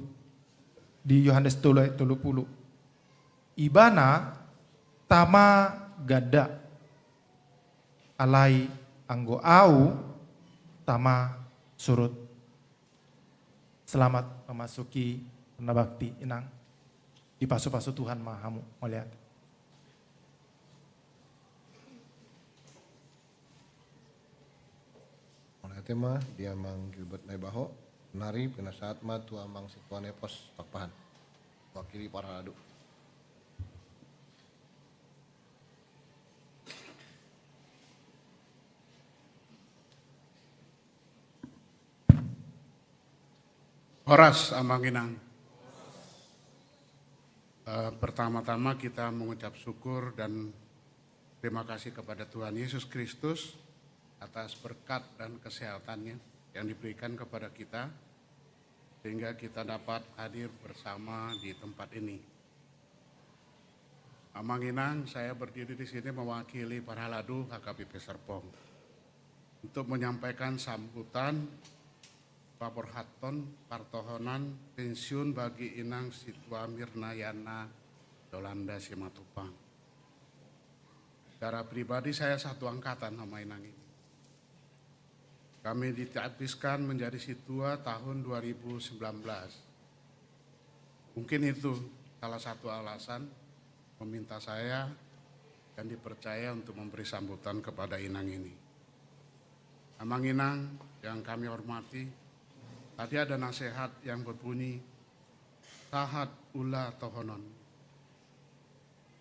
di Yohanes tolu ayat tolu pulu. Ibana tama ganda, alai anggo ahu tama surut. Selamat memasuki purna bakti inang. Dipasupasu Tuhan ma hamu, mauliate. Mauliate ma di amang Gilbert Naibaho. Nari pinasahat ma tu amang sintua Nepos Pakpahan, wakili parhalado. Horas amang inang. Eh, pertama-tama kita mengucap syukur dan terima kasih kepada Tuhan Yesus Kristus atas berkat dan kesehatannya yang diberikan kepada kita, sehingga kita dapat hadir bersama di tempat ini. Amang inang, saya berdiri di sini mewakili parhalado H K B P Serpong untuk menyampaikan sambutan paborhathon partohonan pensiun bagi inang sintua Mirna Yana Yolanda Simatupang. Secara pribadi saya satu angkatan sama inang ini. Kami ditabiskan menjadi sintua tahun dua ribu sembilan belas. Mungkin itu salah satu alasan meminta saya dan dipercaya untuk memberi sambutan kepada inang ini. Amang inang yang kami hormati, tadi ada nasihat yang berbunyi, sahat ula tohonon.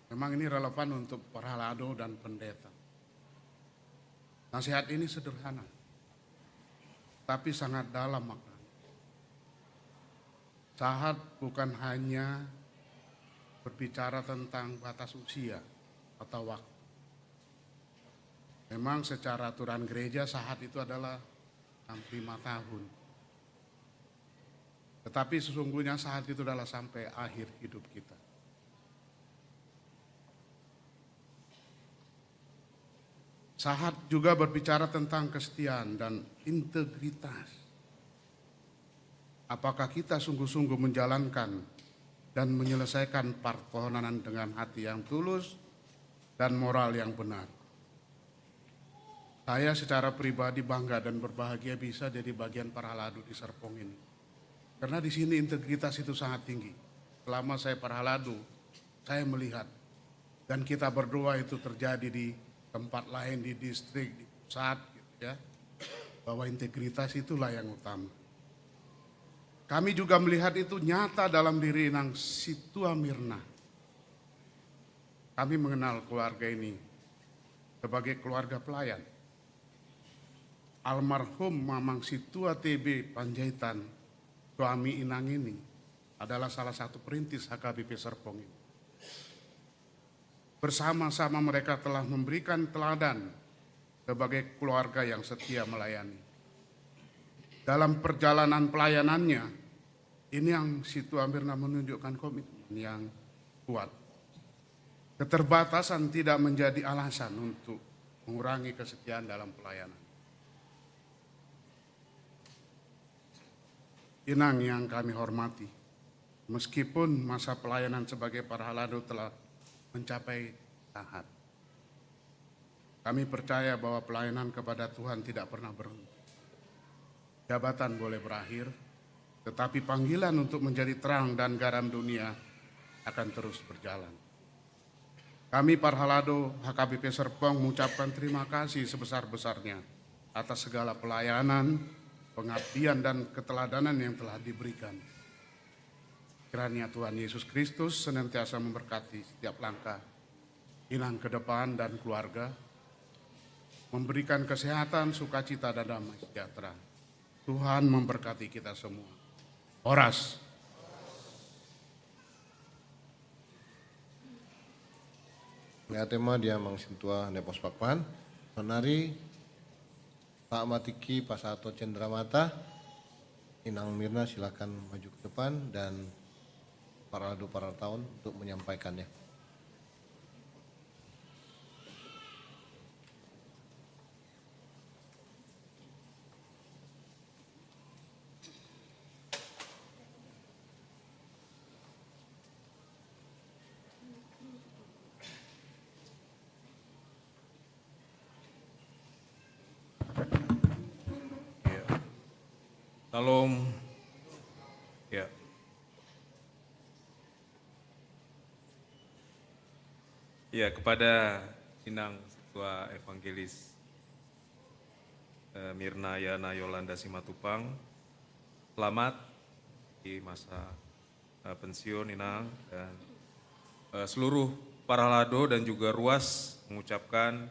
Memang ini relevan untuk parhalado dan pendeta. Nasihat ini sederhana, tapi sangat dalam maknanya. Sahat bukan hanya berbicara tentang batas usia atau waktu. Memang secara aturan gereja sahat itu adalah enam puluh lima tahun. Tetapi sesungguhnya sahat itu adalah sampai akhir hidup kita. Sahat juga berbicara tentang kesetiaan dan integritas. Apakah kita sungguh-sungguh menjalankan dan menyelesaikan partohonan dengan hati yang tulus dan moral yang benar? Saya secara pribadi bangga dan berbahagia bisa jadi bagian parhalado di Serpong ini. Karena di sini integritas itu sangat tinggi. Selama saya parhalado, saya melihat. Dan kita berdoa itu terjadi di tempat lain, di distrik, di pusat, gitu ya. Bahwa integritas itulah yang utama. Kami juga melihat itu nyata dalam diri Inang Situa Mirna. Kami mengenal keluarga ini sebagai keluarga pelayan. Almarhum Mamang Situa T B Panjaitan, suami Inang ini, adalah salah satu perintis H K B P Serpong ini. Bersama-sama mereka telah memberikan teladan sebagai keluarga yang setia melayani. Dalam perjalanan pelayanannya, Inang Situa Mirna menunjukkan komitmen yang kuat. Keterbatasan tidak menjadi alasan untuk mengurangi kesetiaan dalam pelayanan. Inang yang kami hormati, meskipun masa pelayanan sebagai parhalado telah mencapai sahat, kami percaya bahwa pelayanan kepada Tuhan tidak pernah berhenti. Jabatan boleh berakhir, tetapi panggilan untuk menjadi terang dan garam dunia akan terus berjalan. Kami parhalado H K B P Serpong mengucapkan terima kasih sebesar-besarnya atas segala pelayanan, pengabdian, dan keteladanan yang telah diberikan. Kiranya Tuhan Yesus Kristus senantiasa memberkati setiap langkah Inang ke depan dan keluarga, memberikan kesehatan, sukacita, dan damai sejahtera. Tuhan memberkati kita semua. Horas. Mauliate ma di Amang Sintua Nepos Pakpahan. Saonari Pak Matiki pasahaton cendramata, Inang Mirna silakan maju ke depan dan parhalado parhalataon untuk menyampaikannya. Ya. Salam. Ya. Ya, kepada Inang Sintua Evangelis, eh, Mirna Yana Yolanda Simatupang, selamat di masa eh, pensiun, Inang, dan, eh, seluruh parhalado dan juga ruas mengucapkan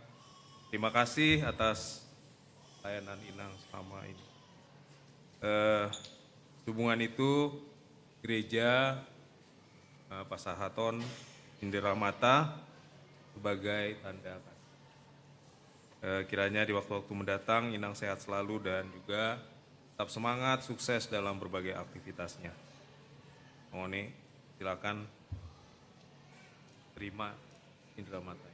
terima kasih atas layanan Inang selama ini. Eh, hubungan itu gereja, eh, pasahaton cendramata sebagai tanda kasih. Eh, kiranya di waktu-waktu mendatang Inang sehat selalu dan juga tetap semangat, sukses dalam berbagai aktivitasnya. Mongoni, silakan terima cendramata.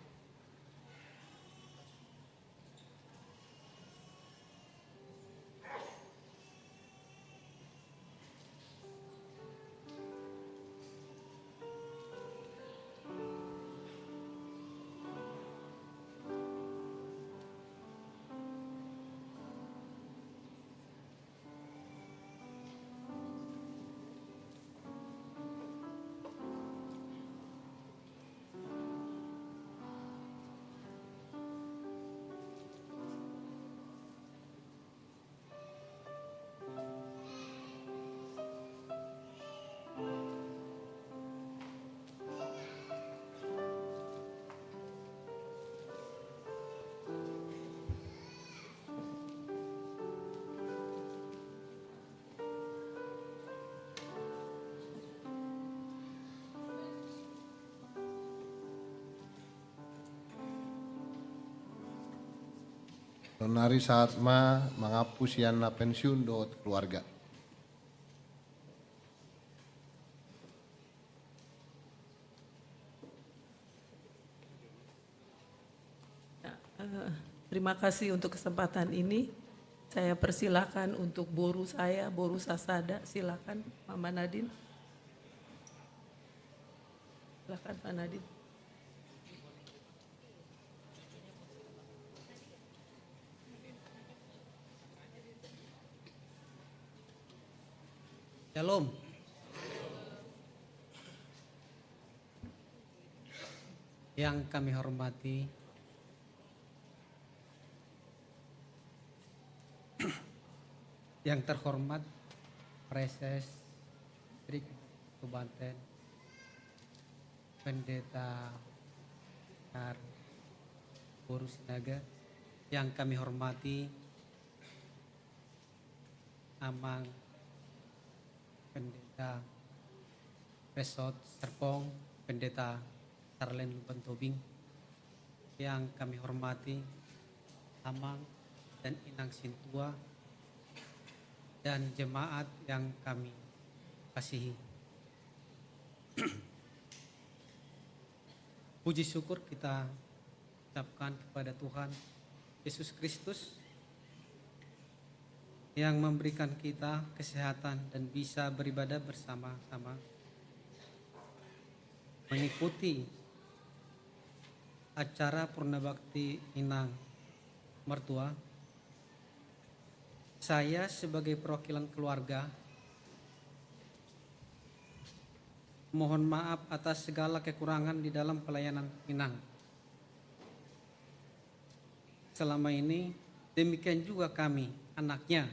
Saonari sahat ma mangampu sian na pensiun dohot keluarga. Ya, eh, terima kasih untuk kesempatan ini. Saya persilakan untuk boru saya, boru Sasada, silakan, Mama Nadine. Silakan, Pak Nadine. Shalom. Yang kami hormati, yang terhormat Praeses Distrik Banten, Pendeta Ar Boru Sinaga, yang kami hormati Amang Pendeta Resort Serpong, Pendeta Sarlen Lubantobing, yang kami hormati Amang dan Inang Sintua, dan jemaat yang kami kasihi. Puji syukur kita ucapkan kepada Tuhan Yesus Kristus yang memberikan kita kesehatan dan bisa beribadah bersama-sama, mengikuti acara Purna Bakti Inang Mertua. Saya sebagai perwakilan keluarga mohon maaf atas segala kekurangan di dalam pelayanan Inang selama ini. Demikian juga kami, anaknya.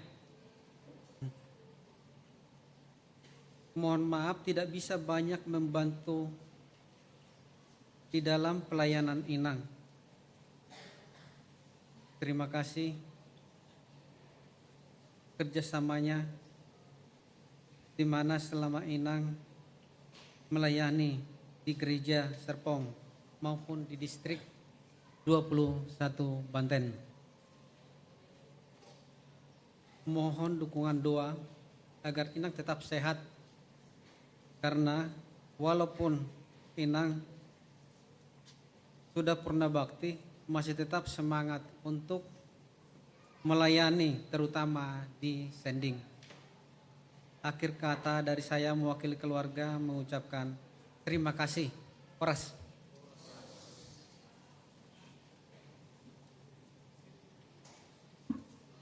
Mohon maaf tidak bisa banyak membantu di dalam pelayanan Inang. Terima kasih kerjasamanya, di mana selama Inang melayani di gereja Serpong maupun di distrik dua puluh satu Banten. Mohon dukungan doa agar Inang tetap sehat, karena walaupun Inang sudah purna bakti, masih tetap semangat untuk melayani, terutama di sending. Akhir kata dari saya mewakili keluarga mengucapkan terima kasih. Horas.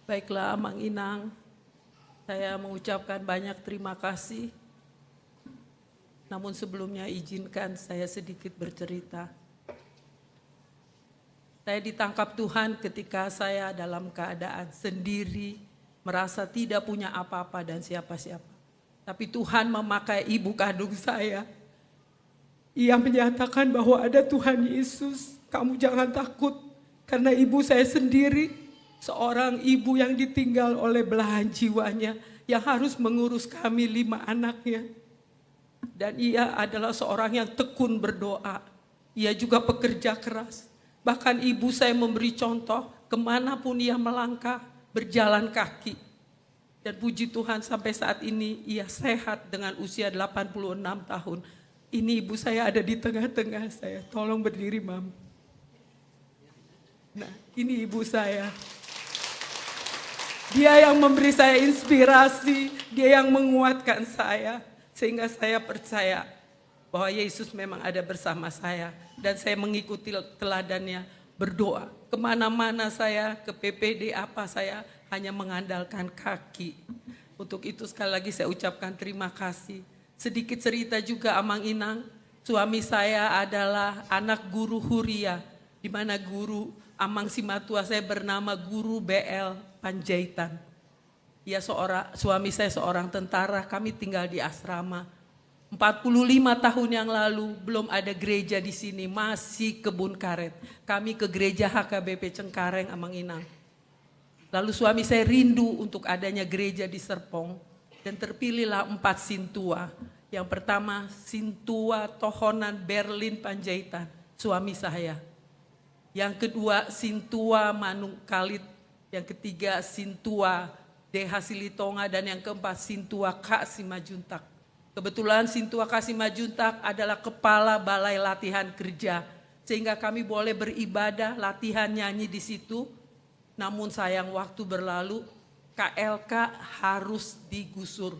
Baiklah, Amang Inang, saya mengucapkan banyak terima kasih. Namun sebelumnya izinkan saya sedikit bercerita. Saya ditangkap Tuhan ketika saya dalam keadaan sendiri, merasa tidak punya apa-apa dan siapa-siapa. Tapi Tuhan memakai ibu kandung saya. Ia menyatakan bahwa ada Tuhan Yesus, kamu jangan takut. Karena ibu saya sendiri, seorang ibu yang ditinggal oleh belahan jiwanya, yang harus mengurus kami lima anaknya. Dan ia adalah seorang yang tekun berdoa. Ia juga pekerja keras. Bahkan ibu saya memberi contoh, kemanapun ia melangkah, berjalan kaki. Dan puji Tuhan, sampai saat ini ia sehat dengan usia delapan puluh enam tahun. Ini ibu saya ada di tengah-tengah saya. Tolong berdiri, Mam. Nah, ini ibu saya. Dia yang memberi saya inspirasi, dia yang menguatkan saya, sehingga saya percaya bahwa Yesus memang ada bersama saya, dan saya mengikuti teladannya, berdoa. Kemana-mana saya, ke P P D apa, saya hanya mengandalkan kaki. Untuk itu, sekali lagi saya ucapkan terima kasih. Sedikit cerita juga, Amang Inang, suami saya adalah anak guru huria, di mana guru, amang simatua saya bernama Guru B L Panjaitan. Ia seorang, suami saya seorang tentara, kami tinggal di asrama. Empat puluh lima tahun yang lalu belum ada gereja di sini, masih kebun karet. Kami ke gereja H K B P Cengkareng, Amang Inang. Lalu suami saya rindu untuk adanya gereja di Serpong, dan terpilihlah empat sintua. Yang pertama, Sintua Tohonan Berlin Panjaitan, suami saya. Yang kedua, Sintua Manungkalit, Yang ketiga, Sintua D H Silitonga, dan yang keempat, Sintua K Simanjuntak. Kebetulan Sintua K Simanjuntak adalah kepala balai latihan kerja, sehingga kami boleh beribadah, latihan nyanyi di situ. Namun sayang, waktu berlalu, K L K harus digusur.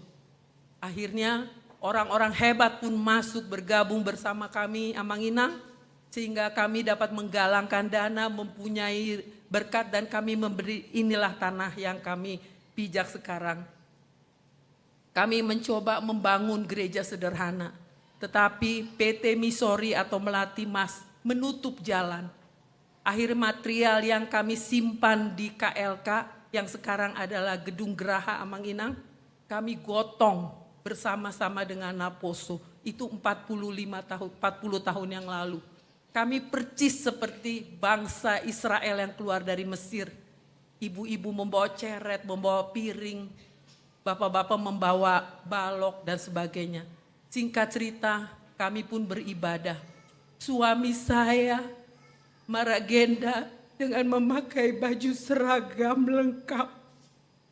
Akhirnya, orang-orang hebat pun masuk bergabung bersama kami, Amang Inang, sehingga kami dapat menggalangkan dana, mempunyai berkat, dan kami memberi, inilah tanah yang kami pijak sekarang. Kami mencoba membangun gereja sederhana, tetapi P T Misori atau Melati Mas menutup jalan. Akhir material yang kami simpan di K L K, yang sekarang adalah Gedung Geraha, Amang Inang, kami gotong bersama-sama dengan Naposo. Itu empat puluh lima tahun, empat puluh tahun yang lalu. Kami persis seperti bangsa Israel yang keluar dari Mesir. Ibu-ibu membawa ceret, membawa piring, bapak-bapak membawa balok, dan sebagainya. Singkat cerita, kami pun beribadah. Suami saya maragenda dengan memakai baju seragam lengkap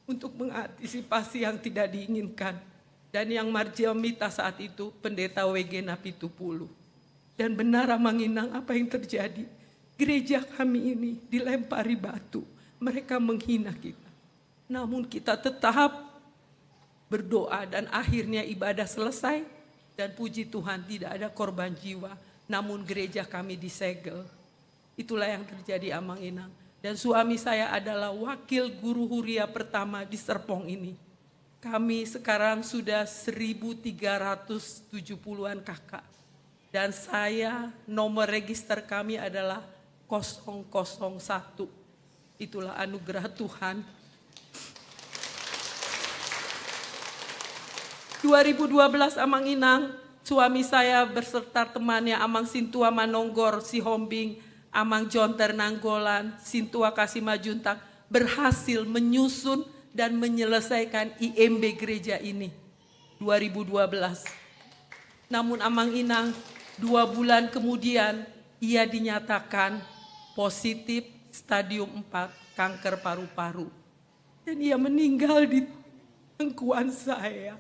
untuk mengantisipasi yang tidak diinginkan. Dan yang marjamita saat itu Pendeta W G Napitupulu. Dan benar, Amang Inang, apa yang terjadi. Gereja kami ini dilempari batu. Mereka menghina kita. Namun kita tetap berdoa dan akhirnya ibadah selesai. Dan puji Tuhan, tidak ada korban jiwa. Namun gereja kami disegel. Itulah yang terjadi, Amang Inang. Dan suami saya adalah wakil guru huria pertama di Serpong ini. Kami sekarang sudah seribu tiga ratus tujuh puluhan kakak. Dan saya, nomor register kami adalah kosong kosong satu. Itulah anugerah Tuhan. Dua ribu dua belas, Amang Inang, suami saya berserta temannya, Amang Sintua Manonggor Sihombing, Amang Jonter Nanggolan, Sintua K Simanjuntak, berhasil menyusun dan menyelesaikan I M B gereja ini dua ribu dua belas. Namun, Amang Inang, dua bulan kemudian ia dinyatakan positif stadium empat kanker paru-paru. Dan ia meninggal di pangkuan saya.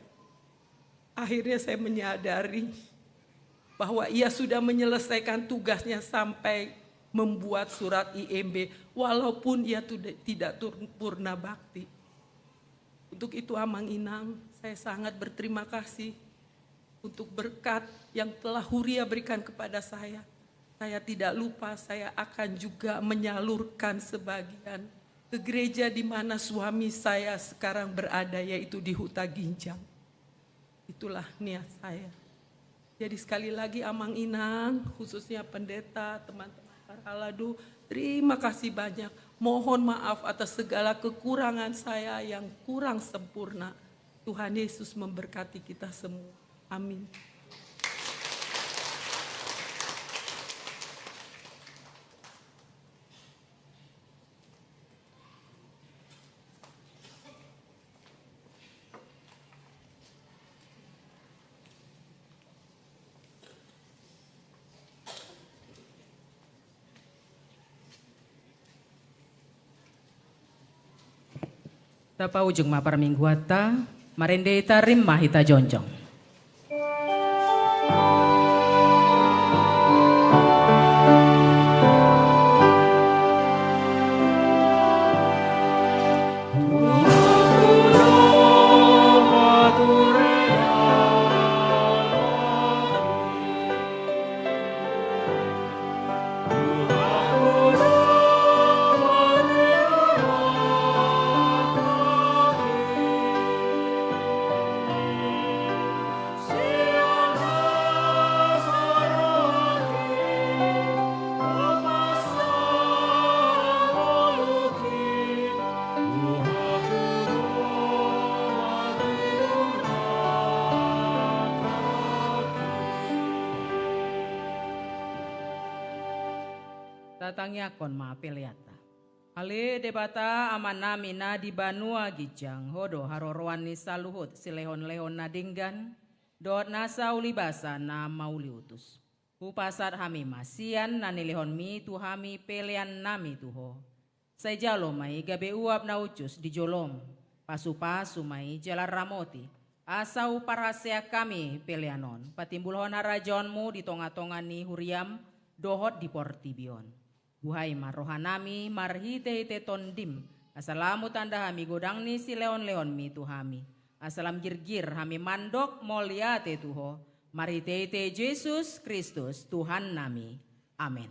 Akhirnya saya menyadari bahwa ia sudah menyelesaikan tugasnya sampai membuat surat I M B, walaupun ia tuda-, tidak tur-, purna bakti. Untuk itu, Amang Inang, saya sangat berterima kasih untuk berkat yang telah Huria berikan kepada saya. Saya tidak lupa, saya akan juga menyalurkan sebagian ke gereja di mana suami saya sekarang berada, yaitu di Huta Ginjang. Itulah niat saya. Jadi, sekali lagi, Amang Inang, khususnya pendeta, teman-teman parhalado, terima kasih banyak. Mohon maaf atas segala kekurangan saya yang kurang sempurna. Tuhan Yesus memberkati kita semua. Amin. Tapaujung ma parmingguanta, marende hita, rim ma hita jongjong. Tatangiangkon ma peleanta. Ale Debata Amanami na di banua ginjang, Ho do haroroan ni saluhut silehonlehon na denggan dohot nasa ulibasa na mauliutus. Hupasahat hami ma sian na nilehonmi tu hami peleannami tu Ho. Sai jalo ma i gabe uap na ucus di jolom, pasupasu ma i jala ramoti, asa huparhaseang hami pelean on patimbulhon harajaonmu di tongatonga ni huriam dohot di portibi on. Buhai ma rohanami marhitehite Tondim, asa lam hutanda hami godang ni silehonlehonmi tu hami, asa lam girgir hami mandok mauliate tu Ho, marhitehite Jesus Kristus Tuhannami. Amen.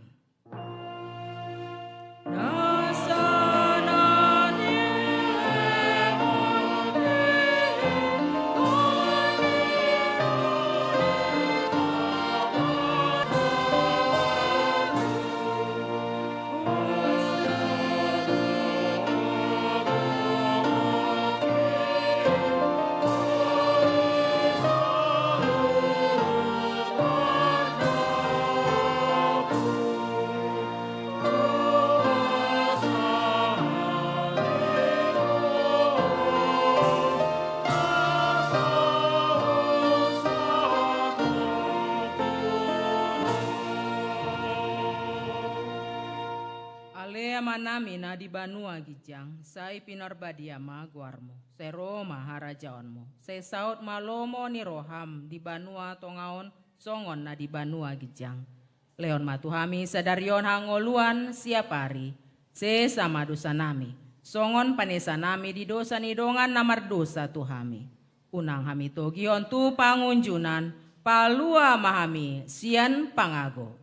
Ale Amanami na di banua ginjang, sai pinarbadia ma goarmu, sai ro ma harajaonmu, sai saut ma lomo ni roham di banua tonga on songon na di banua ginjang. Lehon ma tu hami sadari on hangoluan siapari, sesa ma dosanami, songon panesanami di dosa ni dongan na mardosa tu hami. Unang hami togihon tu pangunjunan, palua ma hami sian pangago.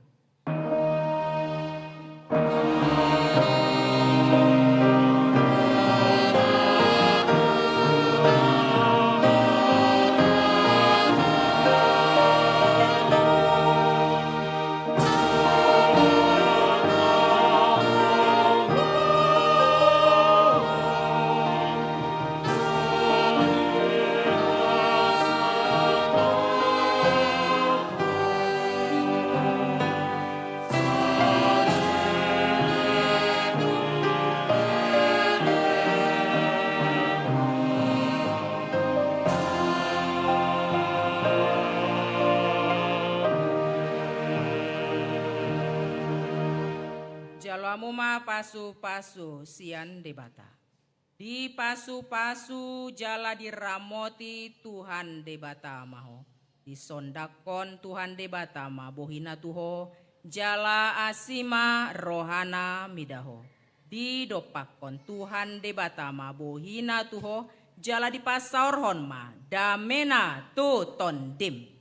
Jalo hamu ma pasupasu sian Debata. Dipasupasu jala diramoti Tuhan Debata ma ho. Disondangkon Tuhan Debata ma bohina tu ho, jala asi ma rohana mida ho. Didompakkon Tuhan Debata ma bohina tu ho, jala dipasaorhon ma damena tu tondim.